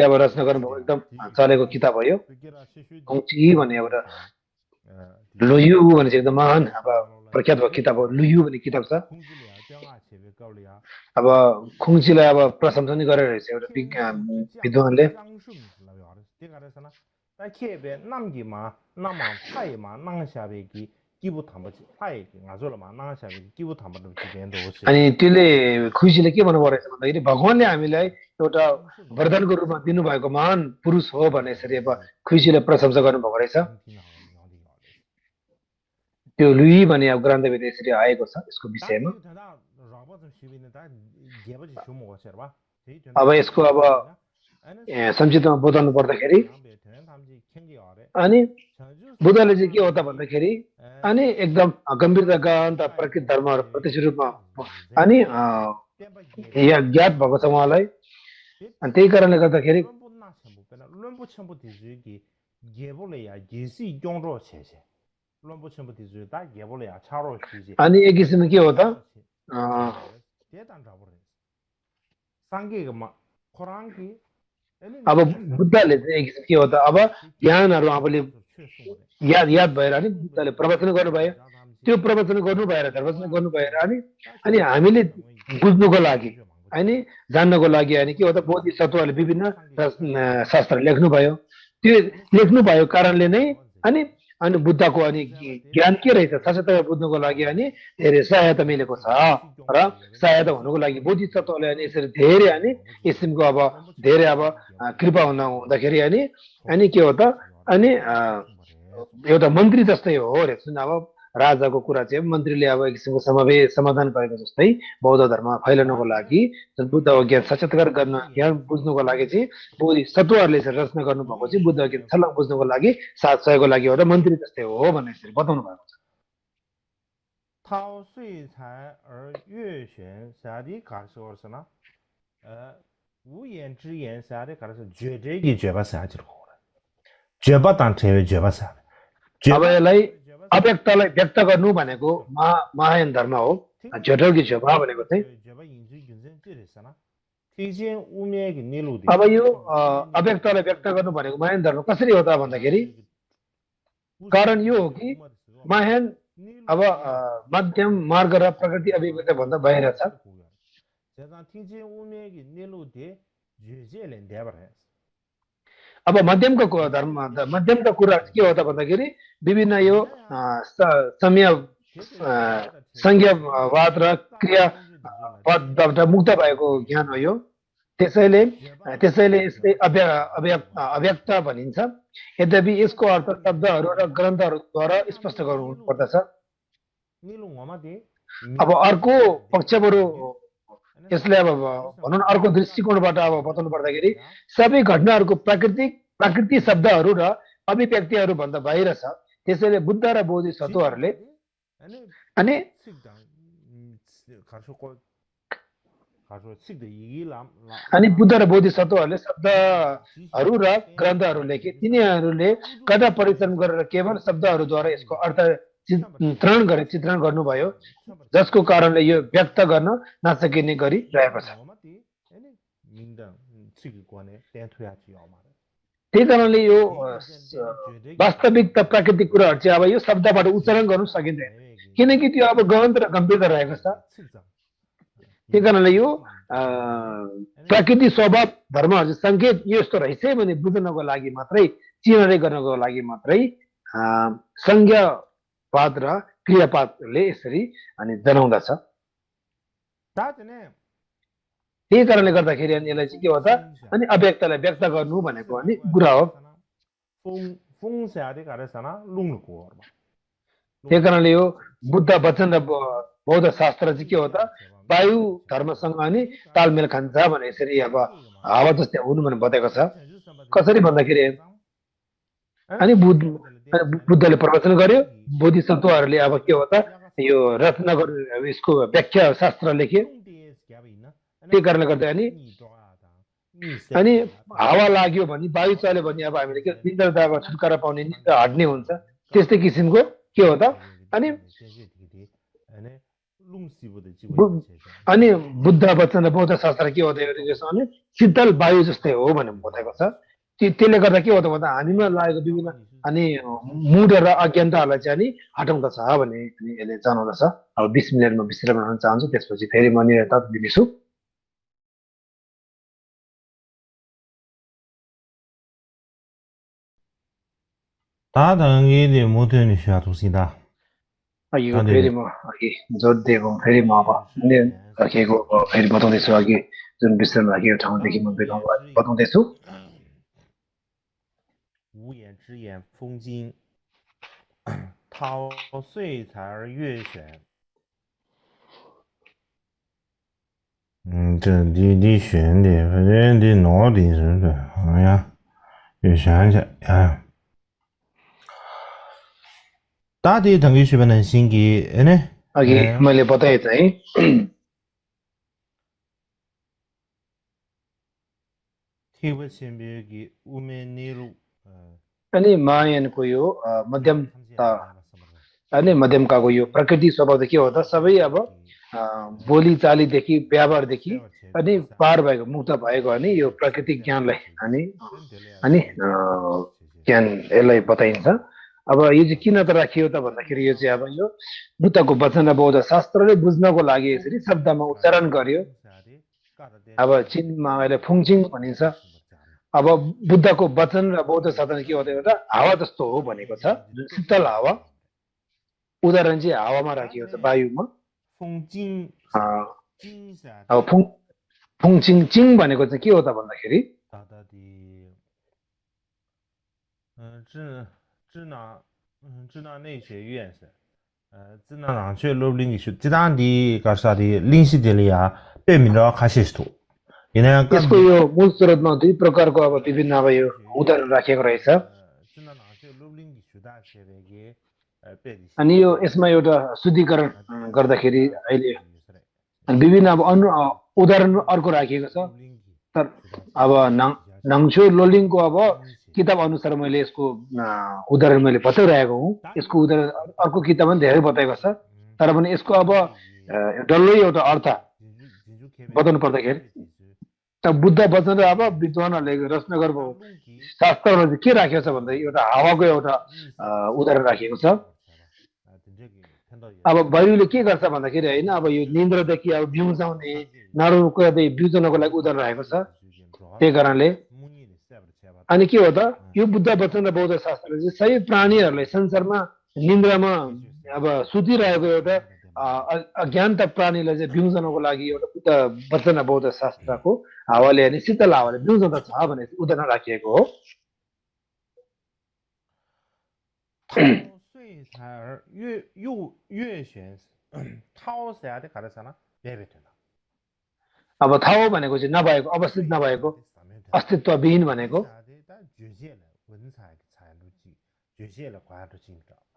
अब रचना गर्नुभएको एकदम चलेको किताब हो यो खुङची भन्ने एउटा लुयु भन्ने चाहिँ एकदम महान अब प्रख्यात भएको किताब हो लुयु भन्ने किताब छ अब खुङचीलाई अब प्रशंसा नै गरेर रहेछ एउटा विद्वानले अनि त्यसले खुसीले के भन्नु परेछ भन्दाखेरि भगवानले हामीलाई एउटा वरदानको रूपमा दिनुभएको महान पुरुष हो भने यसरी अब खुसीले प्रशंसा गर्नुभएको रहेछ त्यो लुई भन्ने अब ग्रन्थभित्र यसरी आएको छ यसको विषयमा अब यसको अब संक्षिप्तमा बताउनु पर्दाखेरि अनि बुद्धले चाहिँ के हो त भन्दाखेरि अनि एकदम गम्भीरता गहन प्रकृत धर्महरू प्रत्यक्ष रूपमा अनि यहाँ ज्ञात भएको छ उहाँलाई अनि त्यही कारणले गर्दाखेरि अनि एक किसिममा के हो त अब बुद्धले चाहिँ एक किसिम के हो त अब ज्ञानहरू आफूले याद भएर अनि बुद्धले प्रवचन गर्नुभयो त्यो प्रवचन गर्नु भएर प्रवचन गर्नु भएर अनि हामीले बुझ्नुको लागि अनि जान्नको लागि अनि के हो त बोधिसत्वहरूले विभिन्न शास्त्र लेख्नुभयो त्यो लेख्नु भएको कारणले नै अनि बुद्धको अनि ज्ञान के रहेछ सचेतता बुझ्नुको लागि अनि धेरै सहायता मिलेको छ र सहायता हुनुको लागि बोधिसत्वले अनि यसरी धेरै अनि किसिमको अब धेरै अब कृपा हुँदाखेरि अनि के हो त अनि एउटा मन्त्री जस्तै हो रहेछ अब राजाको कुरा चाहिँ मन्त्रीले अब एक किसिमको समाधान गरेको जस्तै बौद्ध धर्म फैलाउनको लागि बुद्धको ज्ञान साक्षात्कार गर्न ज्ञान बुझ्नुको लागि चाहिँ बोधिसत्वहरूले रचना गर्नुभएको चाहिँ बुद्धको ज्ञान छलक बुझ्नुको लागि साथ सहयोगको लागि एउटा मन्त्री जस्तै हो भनेर यसरी बताउनु भएको छ 陶岁才而月玄啥的感受是呢？无言之言啥的感受，绝对的绝不啥就好了，绝不当成绝不啥的。अब यसलाई अव्यक्तलाई व्यक्त गर्नु भनेको महायान धर्म हो जटलकी झोपा भनेको चाहिँ अब यो अव्यक्तलाई व्यक्त गर्नु भनेको महायान धर्म कसरी हो त भन्दाखेरि कारण यो हो कि महायान अब मध्यम मार्ग र प्रकृति अभिव्यक्त भन्दा बाहिर छ अब मध्यमका धर्म मध्यमका कुरा के हो त भन्दाखेरि विभिन्न यो समय संज्ञावाद र क्रियापदबाट मुक्त भएको ज्ञान हो यो त्यसैले यसले अव्यक्त भनिन्छ यद्यपि यसको अर्थ शब्दहरू र ग्रन्थहरूद्वारा स्पष्ट गर्नु पर्दछ अब अर्को पक्षबाट यसले अब भनौँ न अर्को दृष्टिकोणबाट अब बताउनु पर्दाखेरि सबै घटनाहरूको प्रकृति शब्दहरू र अभिव्यक्तिहरू भन्दा बाहिर छ त्यसैले बुद्ध र बोधिसत्वहरूले अनि बुद्ध र बोधिसत्वहरूले शब्दहरू र ग्रन्थहरू लेखे तिनीहरूले कड़ा परिश्रम गरेर केवल शब्दहरूद्वारा यसको अर्थ चित्रण गर्नुभयो जसको कारणले यो व्यक्त गर्न नसकिने गरी रहेको छ त्यही कारणले यो वास्तविकता प्राकृतिक कुराहरू चाहिँ अब यो शब्दबाट उच्चारण गर्नु सकिँदैन किनकि त्यो अब गहन र गम्भीरता रहेको छ त्यही कारणले यो प्रकृति स्वभाव धर्महरू सङ्केत यो यस्तो रहेछ भने बुझ्नको लागि मात्रै चिनारी गर्नको लागि मात्रै संज्ञावाद र क्रियापादले यसरी अनि जनाउँदछ त्यही कारणले गर्दाखेरि अनि यसलाई चाहिँ के हो त अनि अव्यक्तलाई व्यक्त गर्नु भनेको अनि कुरा हो त्यही कारणले यो बुद्ध वचन र बौद्ध शास्त्र चाहिँ के हो त वायु धर्मसँग अनि तालमेल खान्छ भने यसरी अब हावा जस्तै हुनु भनेर बताएको छ कसरी भन्दाखेरि अनि बुद्धले प्रवचन गर्यो बोधिसत्वहरूले अब के हो त यो रचना गर्नु यसको व्याख्या शास्त्र लेखे त्यही कारणले गर्दा अनि हावा लाग्यो भने वायु चल्यो भने अब हामीले के निन्द्राबाट छुटकारा पाउने निन्द्रा हट्ने हुन्छ त्यस्तै किसिमको के हो त अनि बुद्ध वचन र बौद्ध शास्त्र के हो त भने शीतल वायु जस्तै हो भनेर बताएको छ त्यसले गर्दा के हो त भन्दा हामीमा लागेको विभिन्न अनि मूढ र अज्ञानताहरूलाई चाहिँ अनि हटाउँदछ भने यसले जनाउँदछ अब 20 मिनटमा विश्राम गर्न चाहन्छु त्यसपछि फेरि म निरन्तर दिनेछु अघि फेरि म अघि जोड दिएको फेरि म अब राखेको फेरि बताउँदैछु अघि जुन विश्राम राखेको ठाउँदेखि म बताउँदैछु 无言之言风经陶岁才而月选这你选的反正得脑袋是不是哎呀月选去哎大体等于是不能心给呢 अघि मैले बताए चाहिँ ठेव सेम्बेगी उमेनेरु अनि मायानको यो मध्यमकाको यो प्रकृति स्वभाव के हो त सबै अब बोली चालीदेखि व्यवहारदेखि अनि पार भएको मुक्त भएको अनि यो प्राकृतिक ज्ञानलाई अनि ज्ञान यसलाई बताइन्छ अब यो चाहिँ किन त राखियो त भन्दाखेरि यो चाहिँ अब यो बुद्धको वचन र बौद्ध शास्त्रले बुझ्नको लागि यसरी शब्दमा उच्चारण गर्यो अब चिनमा अहिले फुङचिङ भनिन्छ अब बुद्धको वचन र बौद्ध शास्त्र के हो त एउटा हावा जस्तो हो भनेको छ जुन शीतल हावा उदाहरण चाहिँ हावामा राखिएको छ वायुमा अब फुङचिङ चिङ भनेको चाहिँ के हो त भन्दाखेरि 支那内学院是支那朗却罗林是这当地搞啥的临时的里啊别名了开始图 यसको यो मूल स्रोतमा दुई प्रकारको अब विभिन्न अब यो उदाहरण राखेको रहेछ अनि यो यसमा एउटा शुद्धिकरण गर्दाखेरि अहिले विभिन्न अब उदाहरण अर्को राखिएको छ तर अब नाङछो लोलिङको अब किताब अनुसार मैले यसको उदाहरण मैले बताइरहेको हुँ यसको उदाहरण अर्को किताबमा धेरै बताएको छ तर पनि यसको अब डल्लै एउटा अर्थ बताउनु पर्दाखेरि बुद्ध वचन र अब विद्वानहरूले रचना गर्नु शास्त्रमा चाहिँ के राखेको छ भन्दा एउटा हावाको एउटा उदाहरण राखिएको छ अब वायुले के गर्छ भन्दाखेरि हैन अब यो निन्द्रादेखि अब बिउजाउने नरुको बिउजनको लागि उदाहरण राखेको छ त्यही कारणले अनि के हो त यो बुद्ध वचन र बौद्ध शास्त्रले चाहिँ सबै प्राणीहरूलाई संसारमा निन्द्रामा अब सुतिरहेको एउटा अज्ञानता प्राणीलाई चाहिँ बिउजनको लागि एउटा बुद्ध वचन बौद्ध शास्त्रको हावाले अनि शीतल हावाले बिउजँदा छ भने उदाहरण राखिएको हो 掏岁财儿月玄掏啥的卡的啥呢？别别听了。 अब थाहो भनेको चाहिँ नभएको अवस्थित नभएको अस्तित्वविहीन भनेको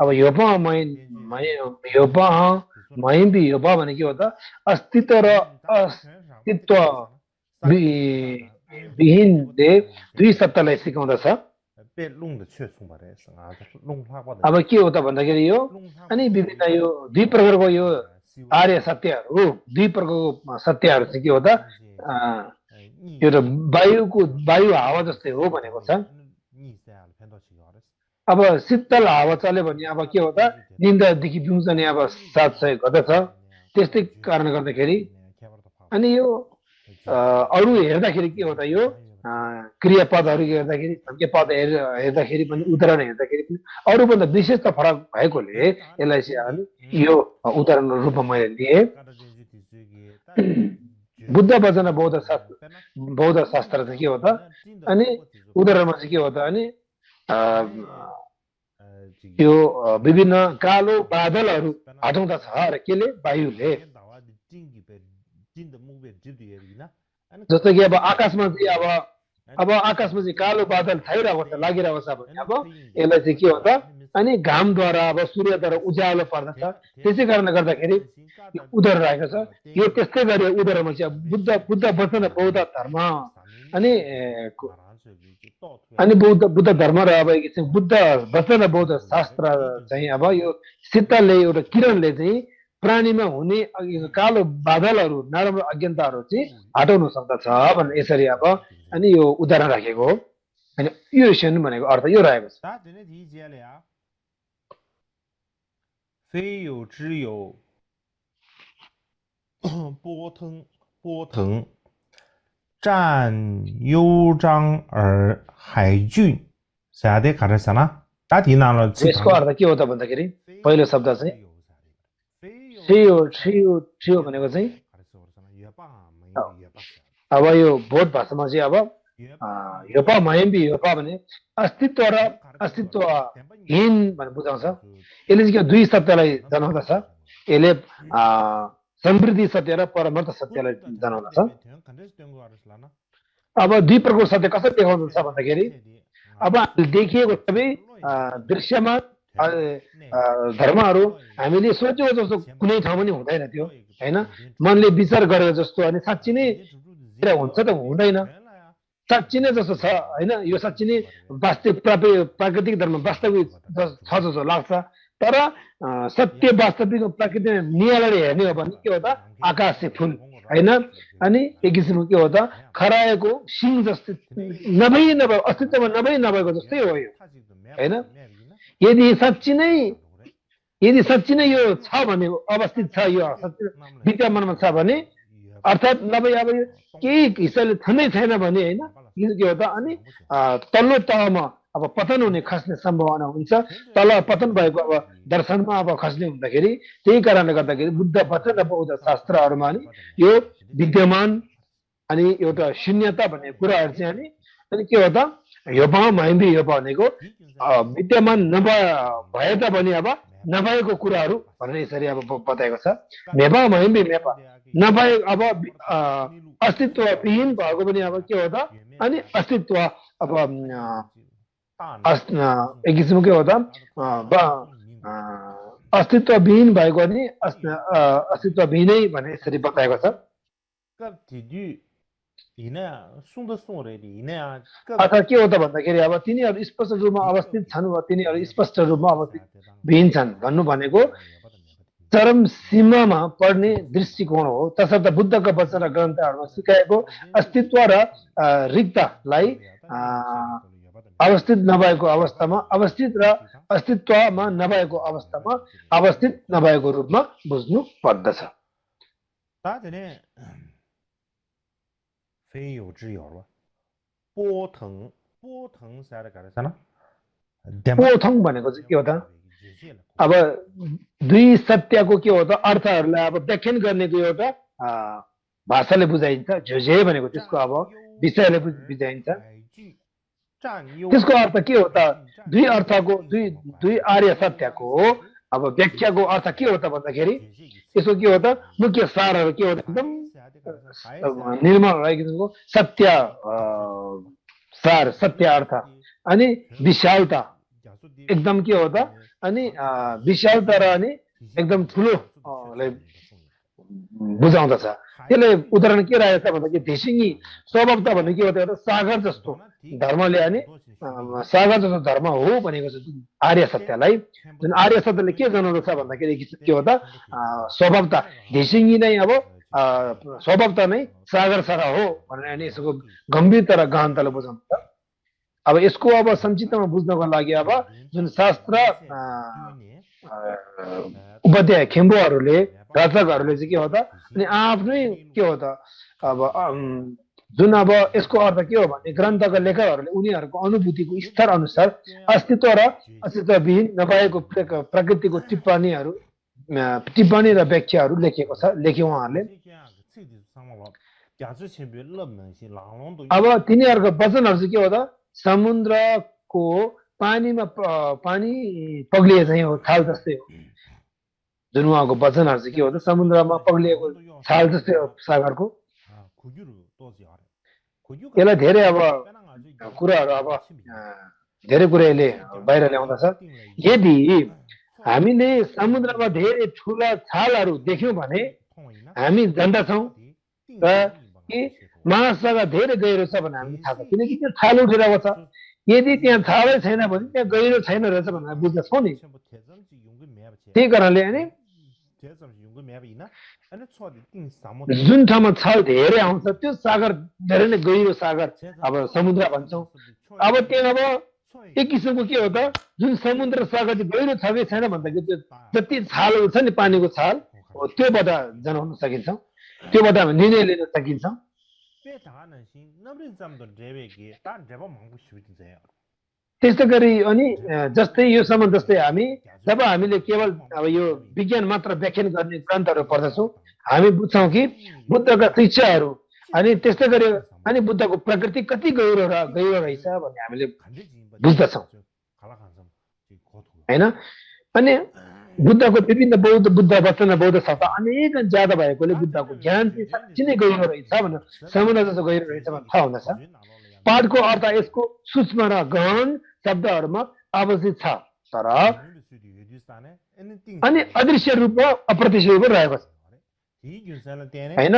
अब योपा योपा महिबी योपा भने के हो त अस्तित्व र अस्तित्व विहीनले दुई सत्तालाई सिकाउँदछ अब के हो त भन्दाखेरि यो अनि विभिन्न यो दुई प्रकारको यो आर्य सत्यहरू दुई प्रकारको सत्यहरू चाहिँ के हो त एउटा वायु हावा जस्तै हो भनेको छ अब शीतल हावा चल्यो भने अब के हो त निन्दादेखि बिउजने अब साथ सहयोग गर्दछ त्यस्तै कारणले गर्दाखेरि अनि यो अरू हेर्दाखेरि के हो त यो क्रियापदहरू हेर्दाखेरि पद हेर्दाखेरि पनि उदाहरण हेर्दाखेरि पनि अरूभन्दा विशेष त फरक भएकोले यसलाई चाहिँ यो उदाहरण रूपमा मैले लिएँ बुद्ध वचन बौद्ध शास्त्र चाहिँ के हो त अनि उदाहरणमा चाहिँ के हो त अनि यो विभिन्न कालो बादलहरू हटाउँदा छ र केले वायुले जस्तो कि अब आकाशमा चाहिँ अब आकाशमा चाहिँ कालो बादल छाइरहेको छ लागिरहेको छ भने अब यसलाई चाहिँ के हो त अनि घामद्वारा अब सूर्यद्वारा उज्यालो पर्दछ त्यसै कारणले गर्दाखेरि उदाहरण राखेको छ यो त्यस्तै गरी उदाहरणमा चाहिँ बुद्ध वचन बौद्ध धर्म अनि बुद्ध धर्म र अब बुद्ध वचन बौद्ध शास्त्र चाहिँ अब यो शीतलले एउटा किरणले चाहिँ प्राणीमा हुने कालो बादलहरू नराम्रो अज्ञानताहरू चाहिँ हटाउन सक्दछ भन्ने यसरी अब अनि यो उदाहरण राखेको हो अनि यो शन भनेको अर्थ यो रहेको छ 非有之有波腾占幽章而海峻啥的卡着啥呢？大体上了。यसको अर्थ के हो त भन्दाखेरि पहिलो शब्द चाहिँ छियो भनेको चाहिँ अब यो बोध भाषामा चाहिँ अब योपा मयम्बी योपा भने अस्तित्व र अस्तित्वहीन भनेर बुझाउँछ यसले चाहिँ दुई सत्यलाई जनाउँदछ यसले समृद्धि सत्य र परमार्थ सत्यलाई जनाउँदछ अब दुई प्रकारको सत्य कसरी देखाउँदछ भन्दाखेरि अब देखिएको सबै दृश्यमा धर्महरू हामीले सोचेको जस्तो कुनै ठाउँमा नि हुँदैन थियो हैन मनले विचार गरेको जस्तो अनि साँच्चै नै हुन्छ त हुँदैन साँच्चै नै जस्तो छ हैन यो साँच्चै नै वास्तविक प्राकृतिक धर्म वास्तविक छ जस्तो लाग्छ तर सत्य वास्तविक प्राकृतिक नियामले हेर्ने हो भने के हो त आकाशे फूल हैन अनि एक किसिमको के हो त खराएको सिंह जस्तै नभए अस्तित्वमा नभएको जस्तै हो यो हैन यदि साँच्चै नै यो छ भने अवस्थित छ यो विद्यमानमा छ भने अर्थात् नभए अब यो केही हिस्साले थमै छैन भने हैन के हो त अनि तल्लो तहमा अब पतन हुने खस्ने सम्भावना हुन्छ तल पतन भएको अब दर्शनमा अब खस्ने हुँदाखेरि त्यही कारणले गर्दाखेरि बुद्ध वचन र बौद्ध शास्त्रहरूमा नि यो विद्यमान अनि एउटा शून्यता भन्ने कुराहरू चाहिँ अनि के हो त योपा मयम्बी योपा भनेको विद्यमान भए तापनि अब नभएको कुराहरू भनेर यसरी अब बताएको छ मेपा मयम्बी मेपा नभए अब अस्तित्वविहीन भएको पनि अब के हो त अनि अस्तित्व अब एक किसिमको के हो त अस्तित्वविहीन भएको अनि अस्तित्वविहीनै भने यसरी बताएको छ अर्थात् के हो त भन्दाखेरि अब तिनीहरू स्पष्ट रूपमा अवस्थित छन् वा तिनीहरू स्पष्ट रूपमा अवस्थित विहीन छन् भन्नु भनेको चरम सीमामा पर्ने दृष्टिकोण हो तसर्थ बुद्धका वचन र ग्रन्थहरूमा सिकाएको अस्तित्व र रिक्तलाई अवस्थित नभएको अवस्थामा अवस्थित र अस्तित्वमा नभएको अवस्थामा अवस्थित नभएको रूपमा बुझ्नु पर्दछ 非有之有了，波腾啥的干啥呢？ पोथङ भनेको चाहिँ के हो त अब दुई सत्यको के हो त अर्थहरूलाई अब व्याख्यान गर्नेको एउटा भाषाले बुझाइन्छ झुझे भनेको त्यसको अब विषयले बुझाइन्छ त्यसको अर्थ के हो त दुई अर्थको दुई आर्य सत्यको अब व्याख्याको अर्थ के हो त भन्दाखेरि यसको के हो त मुख्य सारहरू के हो त एकदम निर्मल रहेको सत्य सार सत्य अर्थ अनि विशालता एकदम के हो त अनि विशालता र अनि एकदम ठुलो बुझाउँदछ त्यसले उदाहरण के रहेछ भन्दाखेरि धिसिङी स्वभावता भन्ने के हो त एउटा सागर जस्तो धर्मले अनि सागर जस्तो धर्म हो भनेको छ आर्य सत्यलाई जुन आर्य सत्यले के जनाउँदछ भन्दाखेरि के हो त स्वभावता धिसिङी नै अब स्वभावता नै सागर सारा हो भनेर अनि यसको गम्भीरता र गहनताले बुझाउँछ अब यसको अब संक्षिप्तमा बुझ्नको लागि अब जुन शास्त्र उपाध्याय खेम्बुहरूले रचकहरूले चाहिँ के हो त अनि आफ्नै के हो त अब जुन अब यसको अर्थ के हो भने ग्रन्थका लेखकहरूले उनीहरूको अनुभूतिको स्तर अनुसार अस्तित्व र अस्तित्वविहीन नभएको प्रकृतिको टिप्पणी र व्याख्याहरू लेखे उहाँहरूले अब तिनीहरूको वचनहरू चाहिँ के हो त समुद्रको पानीमा पानी पग्लिए चाहिँ हो छाल जस्तै हो जुन उहाँको वचनहरू चाहिँ के हो त समुद्रमा पग्लिएको छाल जस्तै हो सागरको यसलाई धेरै अब कुराहरू अब धेरै कुरा यसले बाहिर ल्याउँदछ यदि हामीले समुद्रमा धेरै ठुला छालहरू देख्यौँ भने हामी जान्दछौँ र कि महासागर धेरै गहिरो छ भने हामी थाहा छ किनकि त्यो छाल उठिरहेको छ यदि त्यहाँ छालै छैन भने त्यहाँ गहिरो छैन रहेछ भनेर बुझ्दछौँ नि त्यही कारणले अनि जुन ठाउँमा छाल धेरै आउँछ त्यो सागर धेरै नै गहिरो सागर अब समुद्र भन्छौँ अब त्यहाँ अब एक किसिमको के हो त जुन समुद्र सागर चाहिँ गहिरो छ कि छैन भन्दाखेरि त्यो जति छालहरू छ नि पानीको छाल त्योबाट जनाउन सकिन्छ त्योबाट हामी निर्णय लिन सकिन्छ त्यस्तै गरी अनि जस्तै यो सम्म जस्तै हामी जब हामीले केवल अब यो विज्ञान मात्र व्याख्यान गर्ने ग्रन्थहरू पढ्दछौँ हामी बुझ्छौँ कि बुद्धका शिक्षाहरू अनि त्यस्तै गरी अनि बुद्धको प्रकृति कति गहिरो रहेछ भन्ने हामीले बुझ्दछौँ होइन अनि बुद्धको विभिन्न बुद्ध वचन बौद्ध शास्त्र अनेक ज्यादा भएकोले बुद्धको ज्ञान चाहिँ साँच्चै नै गहिरो रहेछ भनेर समुद्र जस्तो गहिरो रहेछ भनेर थाहा हुँदछ पाठको अर्थ यसको सूक्ष्म र गहन शब्दहरूमा अवस्थित छ तर अनि अदृश्य रूपमा अप्रत्यक्ष रूपमा रहेको छ होइन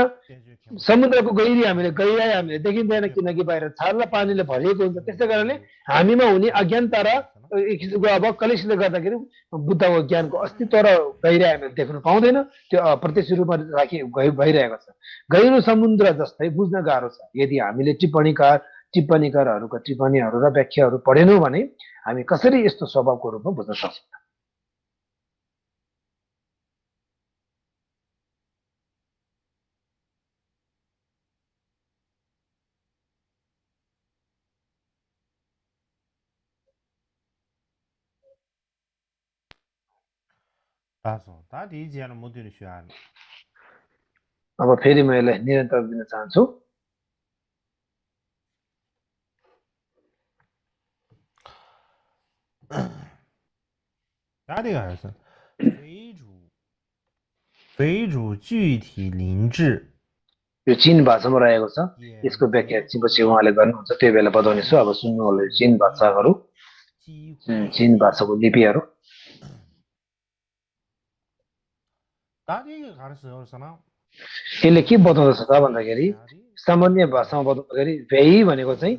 समुद्रको गहिराई हामीले देखिँदैन किनकि बाहिर छाल र पानीले भरिएको हुन्छ त्यसै कारणले हामीमा हुने अज्ञानता र एक किसिमको अब कलेक्सले गर्दाखेरि बुद्धको ज्ञानको अस्तित्व र गहिराई हामीले देख्न पाउँदैन त्यो अप्रत्यक्ष रूपमा भइरहेको छ गहिरो समुद्र जस्तै बुझ्न गाह्रो छ यदि हामीले टिप्पणीकारहरूको टिप्पणीहरू र व्याख्याहरू पढेनौँ भने हामी कसरी यस्तो स्वभावको रूपमा बुझ्न सक्छौँ अब फेरि म यसलाई निरन्तर दिन चाहन्छु यो चीन भाषामा रहेको छ यसको व्याख्या पछि उहाँले गर्नुहुन्छ त्यो बेला बताउनेछु अब सुन्नु होला चीन भाषाको लिपिहरू यसले के बताउँदछ त भन्दाखेरि सामान्य भाषामा बताउँदाखेरि भेइ भनेको चाहिँ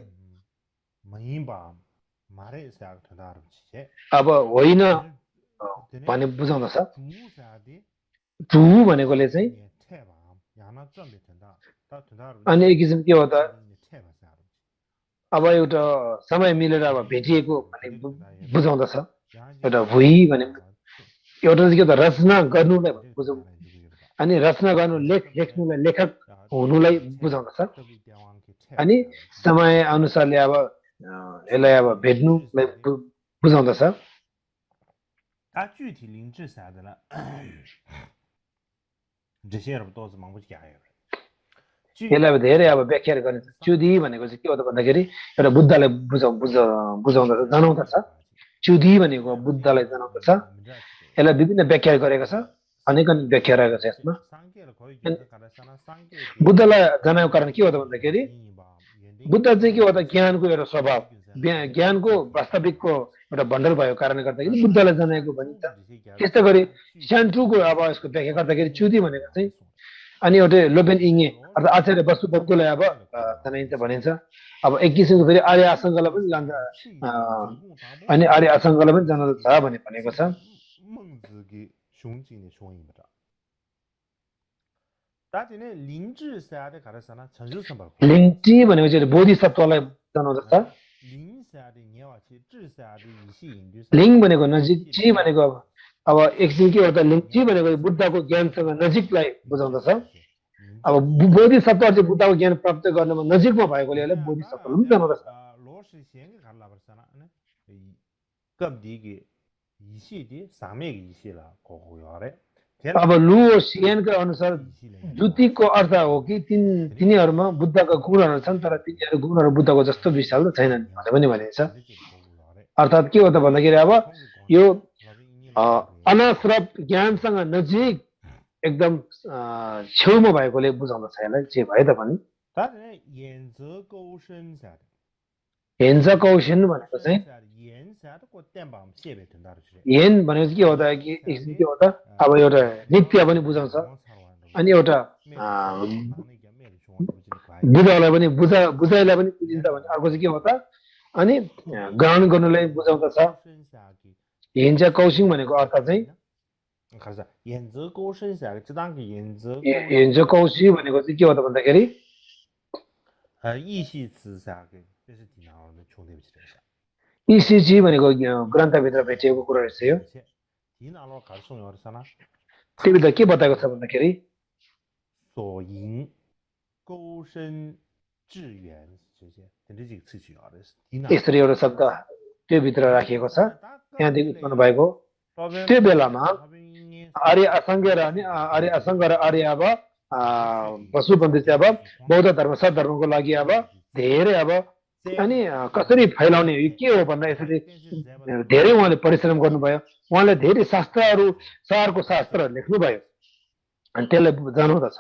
अब होइन भने बुझाउँदछ टु भनेकोले चाहिँ अनि एक किसिम के हो त अब एउटा समय मिलेर अब भेटिएको भन्ने बुझाउँदछ एउटा भुइ भने एउटा के त रचना गर्नुलाई बुझाउँ अनि रचना गर्नु लेख्नुलाई लेखक हुनुलाई बुझाउँदछ अनि समय अनुसारले अब यसलाई अब भेट्नुलाई बुझाउँदछ 具体灵智啥的了，这些人都是忙不起来。 यसलाई अब धेरै अब व्याख्या गर्ने च्युदी भनेको चाहिँ के हो त भन्दाखेरि एउटा बुद्धलाई बुझाउँदछ जनाउँदछ च्युदी भनेको बुद्धलाई जनाउँदछ यसलाई विभिन्न व्याख्या गरेको छ अनेक व्याख्या रहेको छ यसमा बुद्धलाई जनाएको कारण के हो त भन्दाखेरि बुद्ध चाहिँ के हो त ज्ञानको एउटा स्वभाव ज्ञानको वास्तविकको एउटा भण्डार भएको कारणले गर्दाखेरि बुद्धलाई जनाएको भनिन्छ त्यस्तै गरी स्यान्ट्रुको अब यसको व्याख्या गर्दाखेरि च्युदी भनेको चाहिँ अनि एउटा लोबेन इङे अर्थात् आचार्य वस्तुतत्वलाई अब जनाइन्छ भनिन्छ अब एक किसिमको फेरि आर्य आसङ्गलाई पनि लान्छ अनि आर्य आसङ्गलाई पनि जनाउँदछ भनेको छ लिङ्ची भनेको चाहिँ बोधिसत्वलाई जनाउँदछ लिङ भनेको नजिक ची भनेको अब एकछिन के हो त लिङ्ची भनेको बुद्धको ज्ञानसँग नजिकलाई बुझाउँदछ अब बोधिसत्व चाहिँ बुद्धको ज्ञान प्राप्त गर्नमा नजिकमा भएकोले यसलाई बोधिसत्व पनि जनाउँदछ अब लु सिएनका अनुसार जुतिको अर्थ हो कि तिनीहरूमा बुद्धका गुणहरू छन् तर तिनीहरू गुणहरू बुद्धको जस्तो विशाल छैनन् भनेर पनि भनिन्छ अर्थात् के हो त भन्दाखेरि अब यो अनाश्रत ज्ञानसँग नजिक एकदम छेउमा भएकोले बुझाउँदछ यसलाई जे भए तापनि हेन्ज कौशन भनेको चाहिँ हेन भनेको के हो त कि के हो त अब एउटा नित्य पनि बुझाउँछ अनि एउटा बुझाउलाई पनि बुझाइलाई पनि बुझिन्छ भने अर्को चाहिँ के हो त अनि ग्रहण गर्नुलाई बुझाउँदछ हेन्ज कौशिङ भनेको अर्थ चाहिँ हेन्ज कौशी भनेको चाहिँ के हो त भन्दाखेरि इसिजी भनेको ग्रन्थभित्र भेटिएको कुरा रहेछ यो त्योभित्र के बताएको छ भन्दाखेरि यसरी एउटा शब्द त्योभित्र राखिएको छ त्यहाँदेखि उत्पन्न भएको त्यो बेलामा आर्य असङ्ग र आर्य अब पशुपन्थी चाहिँ अब बौद्ध धर्म सद्धर्मको लागि अब धेरै अब अनि कसरी फैलाउने के हो भन्दा यसरी धेरै उहाँले परिश्रम गर्नुभयो उहाँले धेरै शास्त्रहरू सहरको शास्त्रहरू लेख्नुभयो अनि त्यसलाई जनाउँदछ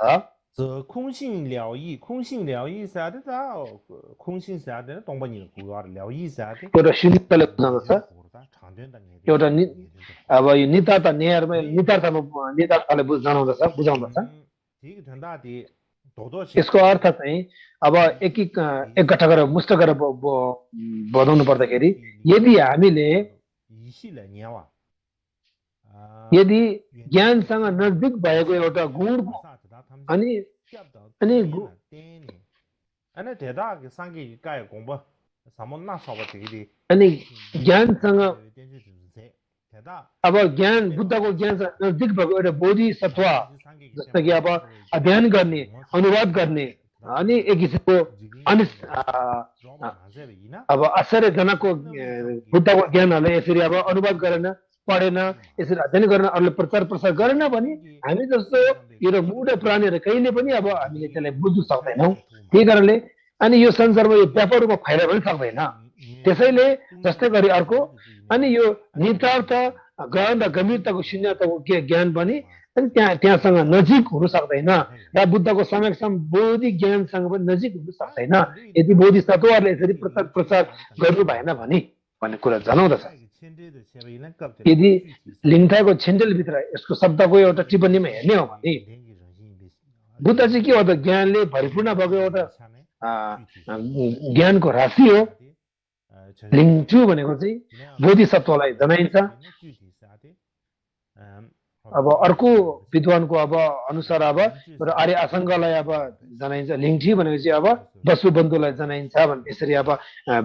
एउटा शून्यताले बुझाउँदछ एउटा अब यो नितार्थ नितार्थले बुझाउँदछ यसको अर्थ चाहिँ अब एकगट्ठा गरेर मुष्ट गरेर बधाउनु पर्दाखेरि यदि हामीले यदि ज्ञानसँग नजिक भएको एउटा गुणको अनि ज्ञानसँग अब ज्ञान बुद्धको ज्ञानसँग नजिक भएको एउटा बोधिसत्व जस्तो कि अब अध्ययन गर्ने अनुवाद गर्ने अनि एक किसिमको अब आश्चर्यजनकको बुद्धको ज्ञानहरूलाई यसरी अब अनुवाद गरेन पढेन यसरी अध्ययन गरेन अरूले प्रचार प्रसार गरेन भने हामी जस्तो यो मूढ प्राणीहरू कहिले पनि अब हामीले त्यसलाई बुझ्नु सक्दैनौँ त्यही कारणले अनि यो संसारमा यो व्यापक रूपमा फैला पनि सक्दैन त्यसैले जस्तै गरी अर्को अनि यो नितार्थ गहन र गम्भीरताको शून्यताको ज्ञान पनि अनि त्यहाँसँग नजिक हुन सक्दैन र बुद्धको समक्षम बोधि ज्ञानसँग पनि नजिक हुन सक्दैन यदि बोधिसत्वहरूले यसरी प्रचार गर्नु भएन भने भन्ने कुरा जनाउँदछ यदि लिङथाको छेन्डेलभित्र यसको शब्दको एउटा टिप्पणीमा हेर्ने हो भने बुद्ध चाहिँ के हो त ज्ञानले भरिपूर्ण भएको एउटा ज्ञानको राशि हो लिङचु भनेको चाहिँ बोधिसत्वलाई जनाइन्छ अब अर्को विद्वानको अब अनुसार अब आर्य असङ्गलाई अब जनाइन्छ लिङची भनेको चाहिँ अब वसुबन्धुलाई जनाइन्छ भने यसरी अब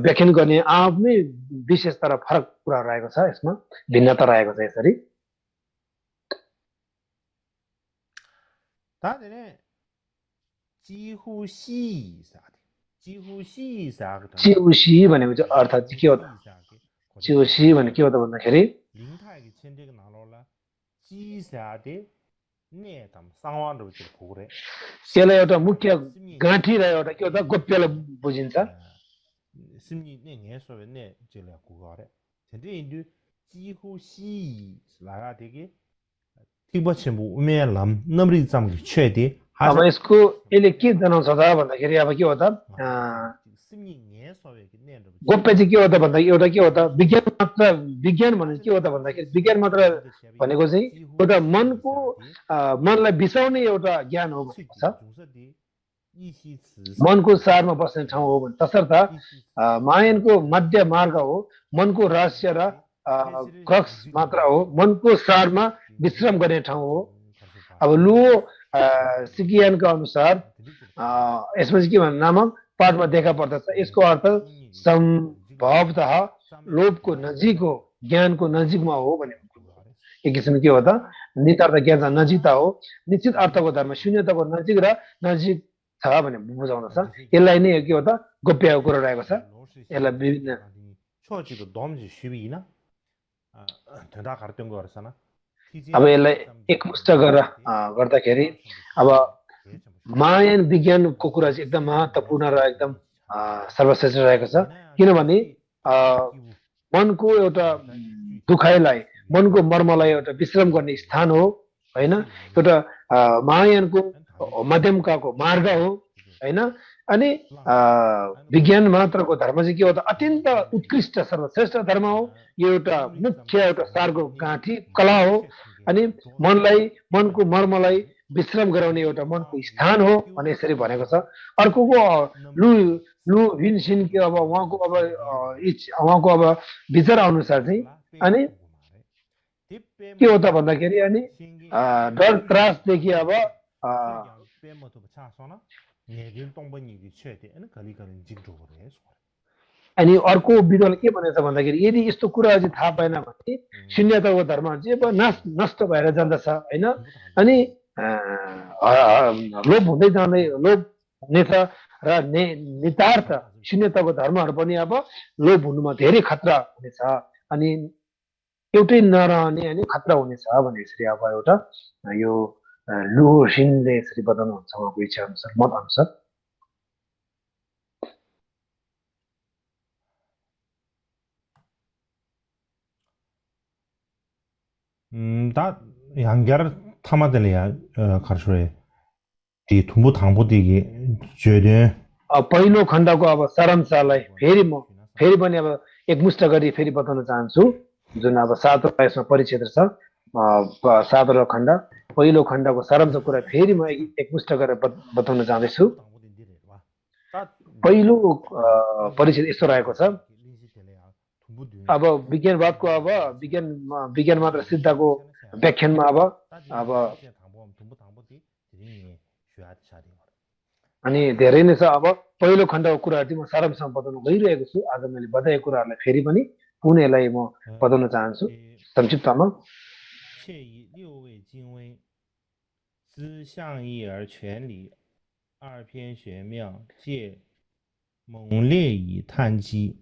व्याख्यान गर्ने आफ्नै विशेषता र फरक कुरा रहेको छ यसमा भिन्नता रहेको छ यसरी चिउसी भनेको चाहिँ अर्थ चाहिँ के हो त चियोसी भने के हो त भन्दाखेरि 링타에게 천재가 나로라 지사데 네담 상완으로 좀 보그래 यसलाई एउटा मुख्य गाँठी र एउटा के हो त गोप्यलाई बुझिन्छ 심리 네 예소에 네 제가 구거래 근데 인도几乎 시 라가 되게 티버치 뭐 우메람 너무리 잠기 최대 अब यसको यसले के जनाउँछ त भन्दाखेरि अब के हो त 심리 예소에 네 गोप्य चाहिँ के हो त भन्दाखेरि एउटा के हो त विज्ञान मात्र विज्ञान भने के हो त भन्दाखेरि विज्ञान मात्र भनेको चाहिँ एउटा मनको मनलाई बिसाउने एउटा ज्ञान हो भनेको छ मनको सारमा बस्ने ठाउँ हो भने तसर्थ मायनको मध्य मार्ग हो मनको रहस्य र क्रक्स मात्र हो मनको सारमा विश्राम गर्ने ठाउँ हो अब लु सिकियानका अनुसार यसमा चाहिँ के भन्नु नामक पाठमा देखा पर्दछ यसको अर्थ सम्भवतः लोभको नजिक हो ज्ञानको नजिकमा हो भने एक किसिमको के हो त नितार्थ ज्ञान नजिकता हो निश्चित अर्थको धर्म शून्यताको नजिक र नजिक छ भने बुझाउँदछ यसलाई नै के हो त गोप्यको कुरा रहेको छ यसलाई विभिन्न 초지도 너무 쉬비나 대다 가르던 거 알았잖아 अब यसलाई एकमुष्ट गरेर गर्दाखेरि अब मायन विज्ञानको कुरा चाहिँ एकदम महत्त्वपूर्ण र एकदम सर्वश्रेष्ठ रहेको छ किनभने मनको एउटा दुखाइलाई मनको मर्मलाई एउटा विश्राम गर्ने स्थान हो हैन एउटा मायनको मध्यमकाको मार्ग हो हैन अनि विज्ञान मात्रको धर्म चाहिँ के हो त अत्यन्त उत्कृष्ट सर्वश्रेष्ठ धर्म हो यो एउटा मुख्य एउटा सारको गाँठी कला हो अनि मनलाई मनको मर्मलाई विश्राम गराउने एउटा मनको स्थान हो भने यसरी भनेको छ अर्कोको लु लु भिनसिन के अब उहाँको अब विचार अनुसार चाहिँ अनि के हो त भन्दाखेरि अनि डर त्रासदेखि अब अनि अर्को विद्वानले के भनेछ भन्दाखेरि यदि यस्तो कुरा चाहिँ थाहा पाएन भने शून्यताको धर्म चाहिँ अब नष्ट भएर जान्दछ हैन अनि लोभ हुँदै जाँदै लोभ हुनेछ र नितार्थ शून्यताको धर्महरू पनि अब लोभ हुनुमा धेरै खतरा हुनेछ अनि एउटै नरहने अनि खतरा हुनेछ भने यसरी अब एउटा यो लुसिनले यसरी बताउनुहुन्छ उहाँको इच्छा अनुसार मत अनुसार 다 양결 타마들이야 가르쳐래 이 동부 당보디기 죄된 पहिलो खण्डको अब सारांशलाई फेरि पनि अब एकमुष्ट गरी फेरि बताउन चाहन्छु जुन अब 7 यसमा परिक्षेत्र छ 7 खण्ड पहिलो खण्डको सारांश कुरा फेरि म एकमुष्ट गरेर बताउन चाहन्छु पहिलो परिक्षेत्र यस्तो रहेको छ अब विज्ञानवादको अब विज्ञान मात्र सिद्धको व्याख्यानमा अब अनि धेरै नै छ अब पहिलो खण्डको कुराहरु चाहिँ म सारांशमा बताउन गइरहेको छु आज मैले बताएको कुराहरुलाई फेरि पनि पुनः यसलाई म बताउन चाहन्छु संक्षिप्तमा 知相义而全理，二篇玄妙，借猛烈以探机。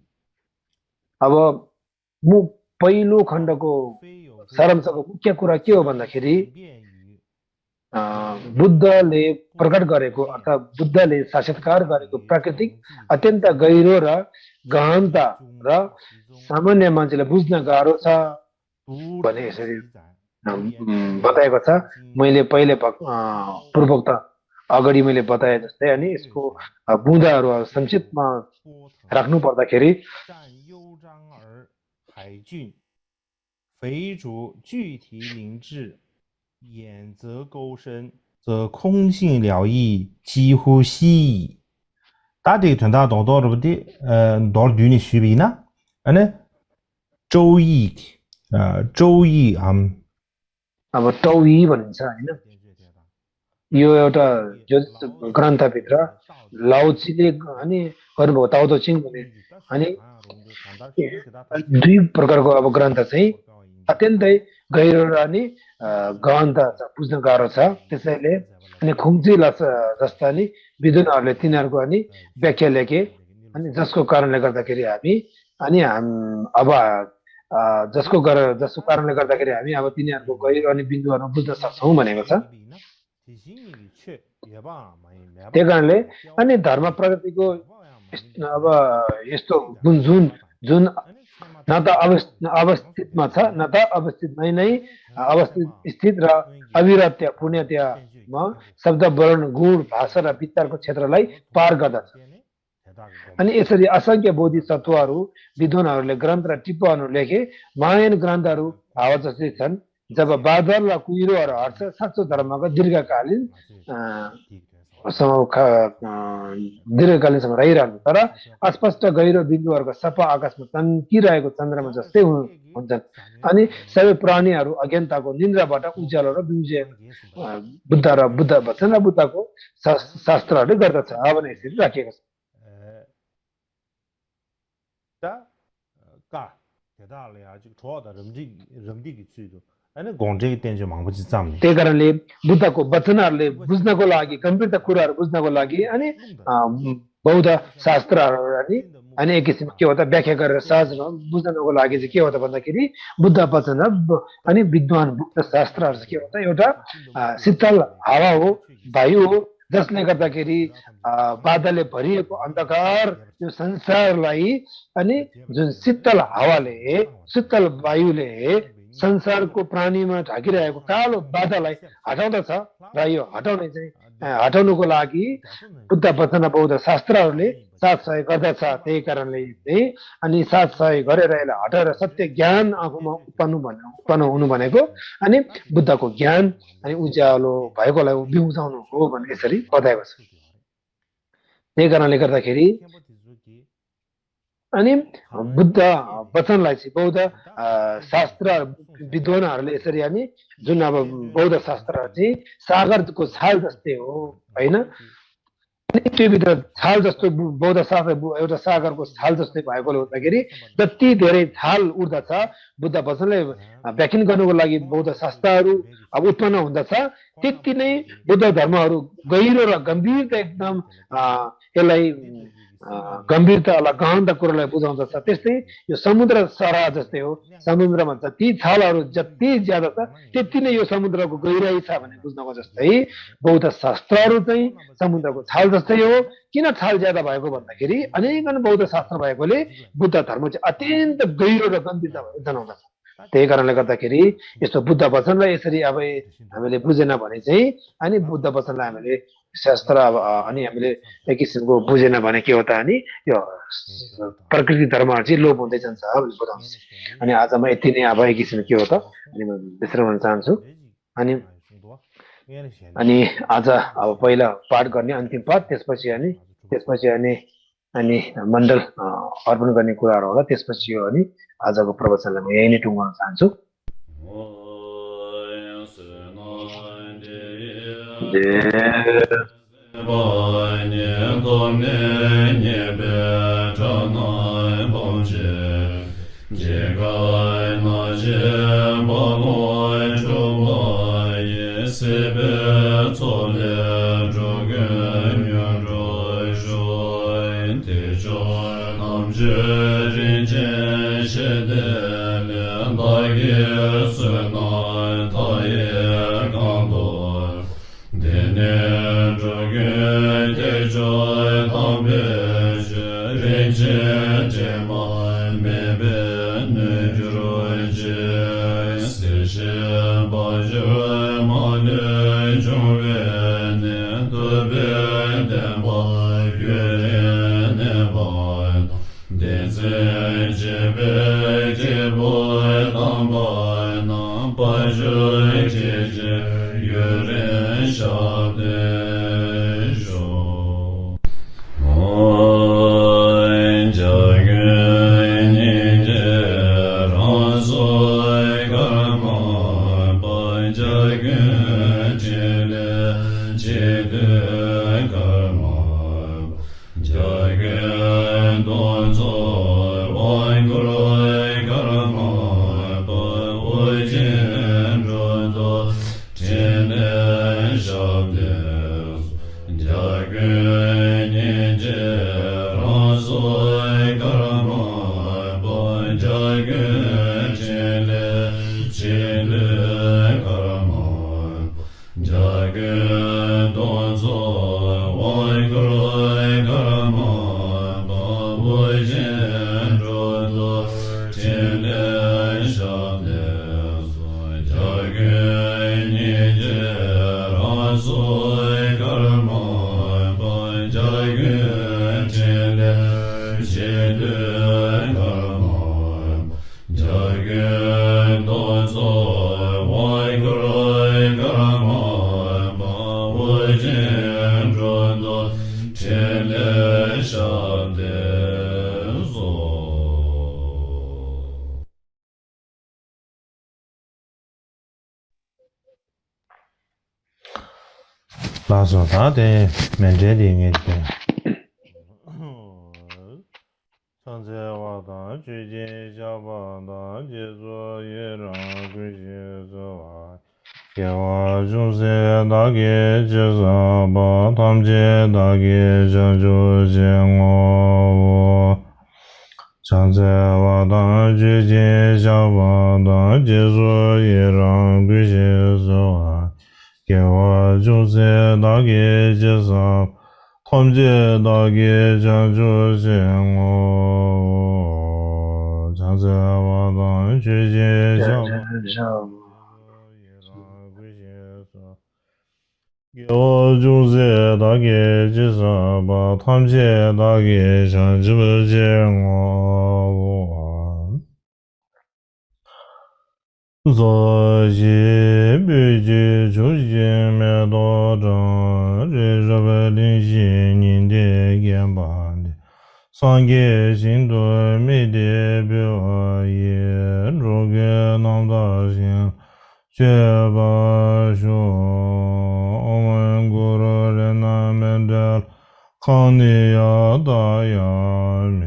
अब पहिलो खण्डको सारांशको मुख्य कुरा के हो भन्दाखेरि बुद्धले प्रकट गरेको अर्थात बुद्धले साक्षात्कार गरेको प्राकृतिक अत्यन्त गहिरो र गहनता र सामान्य मान्छेले बुझ्न गाह्रो छ भने यसरी बताएको छ मैले पहिले पूर्वोक्त अगाडि मैले बताए जस्तै अनि यसको बुँदाहरू संक्षिप्तमा राख्नु पर्दाखेरि 海峻，肥竹具体灵智，眼则勾深，则空性了义，几乎悉矣。大家听到懂到了不的？到了对你虚比呢？呢？周易，周易अब टौई भनिन्छ हैन यो एउटा ग्रन्थभित्र लाउचीले अनि गर्नुभयो ताओ चिङ भन्ने अनि दुई प्रकारको अब ग्रन्थ चाहिँ अत्यन्तै गहिरो र अनि गहनता बुझ्न गाह्रो छ त्यसैले अनि खुम्ची जस्ता नि विद्वानहरूले तिनीहरूको अनि व्याख्या लेखे अनि जसको कारणले गर्दाखेरि हामी अनि अब जसको कारणले गर्दाखेरि हामी अब तिनीहरूको गहिरो अनि बिन्दुहरूमा बुझ्न सक्छौँ भनेको छ त्यही कारणले अनि धर्म प्रगतिको अब यस्तो जुन जुन न त अवस्थितमा छ न त अवस्थितमै नै अवस्थित स्थित र अविरत्य पुण्यत्यमा शब्द वर्ण गुण भाषा र विचारको क्षेत्रलाई पार गर्दछ अनि यसरी असंख्य बोधिसत्वहरू विद्वानहरूले ग्रन्थ र टिप्पणहरू लेखे महान ग्रन्थहरू हावा जस्तै छन् जब बादल र कुहिरोहरू हट्छ साँचो धर्मको दीर्घकालीन दीर्घकालीनसम्म रहिरहन्छ तर अस्पष्ट गहिरो बिन्दुहरूको सफा आकाशमा चम्किरहेको चन्द्रमा जस्तै हुन्छन् अनि सबै प्राणीहरू अज्ञानताको निन्द्राबाट उज्यालो र बिउजे बुद्ध वचन र बुद्धको शास्त्रहरूले गर्दछ भने यसरी राखिएको छ त्यही कारणले बुद्धको वचनहरूले बुझ्नको लागि गम्भीरता कुराहरू बुझ्नको लागि अनि बौद्ध शास्त्रहरू अनि एक किसिमको के हो त व्याख्या गरेर सहज बुझ्नको लागि चाहिँ के हो त भन्दाखेरि बुद्ध वचन अनि विद्वान बुद्ध शास्त्रहरू चाहिँ के हो त एउटा शीतल हावा हो वायु हो जसले गर्दाखेरि बादलले भरिएको अन्धकार यो संसारलाई अनि जुन शीतल हावाले शीतल वायुले संसारको प्राणीमा ढाकिरहेको कालो बाधालाई हटाउँदछ र यो हटाउनुको लागि बुद्ध वचन बौद्ध शास्त्रहरूले साथ सहयोग गर्दछ त्यही कारणले चाहिँ अनि साथ सहयोग गरेर यसलाई हटाएर सत्य ज्ञान आफूमा उत्पन्न हुनु भनेको अनि बुद्धको ज्ञान अनि उज्यालो भएकोलाई बिउजाउनु हो भने यसरी बताएको छ त्यही कारणले गर्दाखेरि अनि बुद्ध वचनलाई चाहिँ बौद्ध शास्त्र विद्वानहरूले यसरी अनि जुन अब बौद्ध शास्त्रहरू चाहिँ सागरको छाल जस्तै हो होइन त्योभित्र छाल जस्तो बौद्ध शास्त्र एउटा सागरको छाल जस्तै भएकोले हुँदाखेरि जति धेरै छाल उड्दछ बुद्ध वचनले व्याख्यान गर्नुको लागि बौद्ध शास्त्रहरू अब उत्पन्न हुँदछ त्यति नै बुद्ध धर्महरू गहिरो र गम्भीरता एकदम यसलाई गम्भीरतालाई गहनता कुरालाई बुझाउँदछ त्यस्तै यो समुद्र सरा जस्तै हो समुद्रमा जति छालहरू जति ज्यादा छ त्यति नै यो समुद्रको गहिराई छ भने बुझ्नको जस्तै बौद्ध शास्त्रहरू चाहिँ समुद्रको छाल जस्तै हो किन छाल ज्यादा भएको भन्दाखेरि अनेकन बौद्ध शास्त्र भएकोले बुद्ध धर्म चाहिँ अत्यन्त गहिरो र गम्भीरता भएको जनाउँदछ त्यही कारणले गर्दाखेरि यस्तो बुद्ध वचनलाई यसरी अब हामीले बुझेन भने चाहिँ अनि बुद्ध वचनलाई हामीले शास्त्र अनि हामीले एक किसिमको बुझेन भने के हो त अनि यो प्रकृति धर्महरू चाहिँ लोप हुँदै जान्छ भनेर बताउँछ अनि आज म यति नै अब एक किसिमको के हो त अनि म विश्राम गर्न चाहन्छु अनि आज अब पहिला पाठ गर्ने अन्तिम पाठ त्यसपछि अनि मण्डल अर्पण गर्ने कुराहरू होला त्यसपछि हो अनि आजको प्रवचनलाई म यही नै टुङ्गाउन चाहन्छु Jagat Dozo Vaikrai Karma Bhavujin Rodo Chile Shabde Jagat Nije Rasoi Karma Jagat Chile Chile Karma Jagat Dozo Vaikrai Karma Bhavujin Rodo Chile Shabde Zo 라서 다데 멘제딩에 상제와다 주제 샤바다 제조 예랑 그제조와 개와 중세 나게 제사바 탐제 나게 전조쟁어 상제와다 주제 샤바다 제조 예랑 그제조와 개와 중세 나게 제사 탐제 나게 전조쟁어 상제와다 주제 샤바 여중세 다게 지사바 탐제 다게 전지부쟁어 저지 비지 조지메 도정 리저벨린신인데 겐반데 상계 신도 미데벼예 로게 남다신 제바쇼 오만고르레 나멘델 카니야 다야메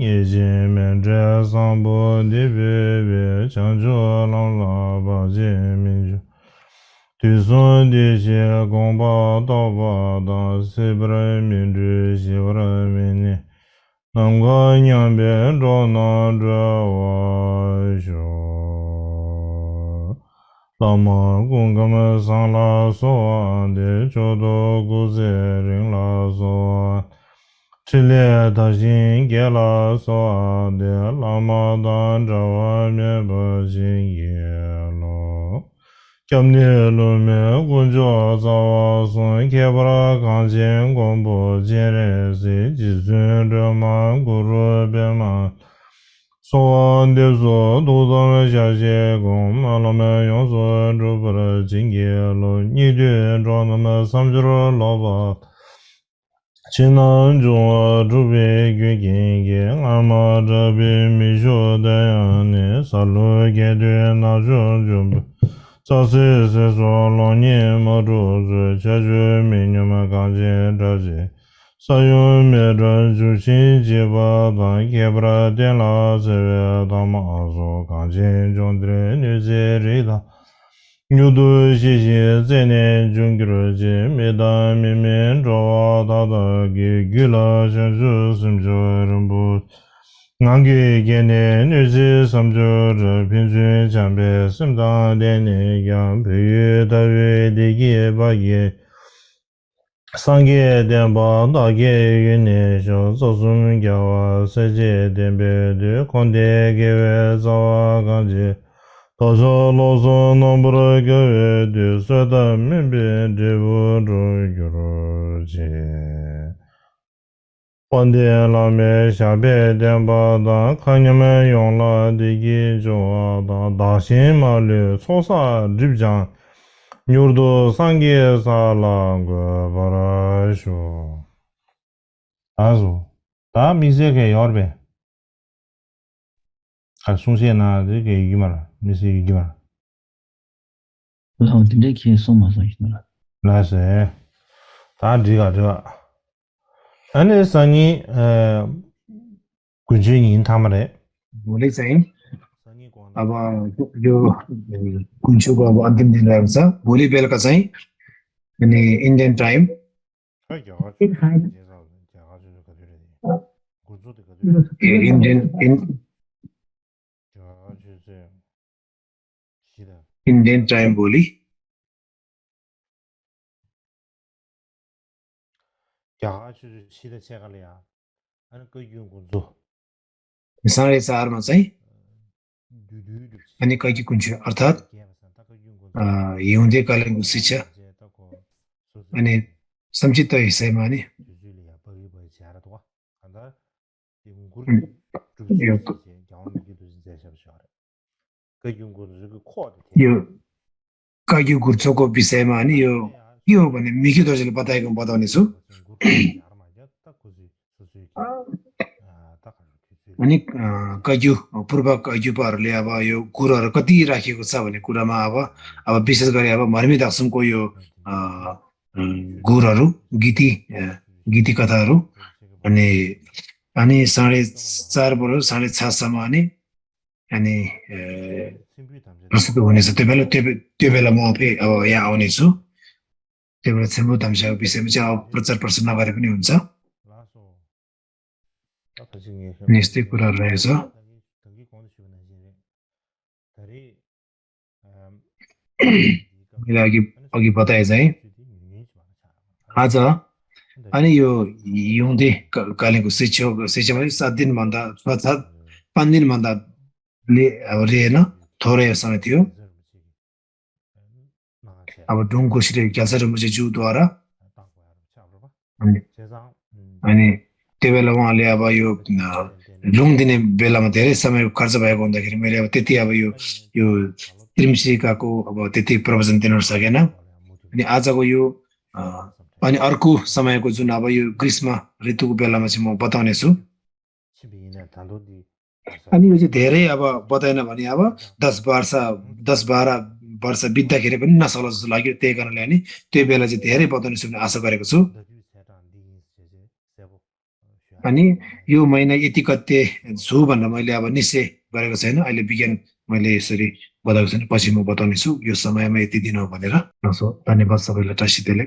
예제멘제 상보디베베 창조랑라바제민주 뒤손디시 공바다바다 세브라민주 시브라미니 남과냥베 로나드와쇼 Lama Gungama Sang La Soan De Chodo Guze Ring La Soan Chile Tashin Ge La Soan De Lama Dan Jawa Me Ba Jin Ye Lo Kyamne Lu Me Gunjo Zawa Sun Kebra Kanjin Gombo Jere Si Jizun Rama Guru Bema 소원 대소 도담의 자제공 말로면 용서 주부를 징계로 니들 전함의 삼주를 넣어 지난 중화 주비 규경계 아마 저비 미쇼대안에 살로게 된 나중 좀 자세세서 로니 머루즈 제주 민념의 강제 자제 사유메를 주신 지바단 개브라 된라 세베 담아서 강진 존들의 뉴제리다 뉴도 시시 제네 중기르지 메다 미멘 조와 다다기 길라 전주 심조름부 난게 게네 뉴제 삼조르 빈주 잠베 심다 데네 양 베다웨 되게 바게 상계 된바 나게 윤네 쇼소숨 겨와 세제 된베드 콘데 계외자와 간지 도저로서 넘브르 겨외드 서다 민베 데부르 겨로지 콘데 라메 샤베 된바다 칸냐메 용라 디기 조아다 다신말레 소사 립장 뉴르도 상계 살랑거 바라쇼 아주 다 미세게 열배 아 송시나 되게 얘기만 미세 얘기만 근데 걔 소마서 있나 라세 다 지가 아니 산이 군주인 타마레 बोले चाहिँ 산이 권 अब यो कुन्चुको अब अन्तिम दिन रहेको छ भोलि बेलुका चाहिँ अनि इन्डियन टाइम इन्डियन टाइम भोलि 야, 저 시대 체갈이야. 아니 그 윤군도 4:04 मा चाहिँ 두두두. अनि कैकी कुञ्चु अर्थात् हिउँदे कालीनको शिक्षा अनि संक्षिप्त हिस्सामा नि यो कैकी गुर्चोको विषयमा नि यो भने मिकी दर्जीले बताउने छु अनि कैक्यु पूर्व कैक्युपाहरूले अब यो कुराहरू कति राखेको छ भन्ने कुरामा अब विशेष गरी अब मर्मी दाक्सुमको यो गुरहरू गीति कथाहरू अनि 4:30 बरु 6:30 सम्म अनि प्रस्तुत हुनेछ त्यो बेला म फेरि अब यहाँ आउने छु त्यो बेला छेम्बु ताम्साको विषयमा चाहिँ अब प्रचार प्रसार नगरे पनि हुन्छ यस्तै कुराहरू रहेछ मैले अघि बताए चाहिँ आज अनि यो हिउँदे कालीनको शिक्षामा 7 दिनभन्दा 5 दिनभन्दा अब लिएन थोरै समय थियो अब डुङको श्री क्याल्सर मुजेजुद्वारा अनि त्यो बेला उहाँले अब यो लुङ दिने बेलामा धेरै समय खर्च भएको हुँदाखेरि मैले अब त्यति अब यो त्रिमसिकाको अब त्यति प्रवचन दिन सकेन अनि आजको यो अनि अर्को समयको जुन अब यो ग्रीष्म ऋतुको बेलामा चाहिँ म बताउने छु अनि यो चाहिँ धेरै अब बताएन भने अब 10-12 वर्ष बित्दाखेरि पनि नसक्ला जस्तो लाग्यो त्यही कारणले अनि त्यो बेला चाहिँ धेरै बताउने छु भन्ने आशा गरेको छु अनि यो महिना यति कते छु भनेर मैले अब निश्चय गरेको छैन अहिले विज्ञान मैले यसरी बताएको छैन पछि म बताउने छु यो समयमा यति दिन हो भनेर धन्यवाद सबैलाई टासितेले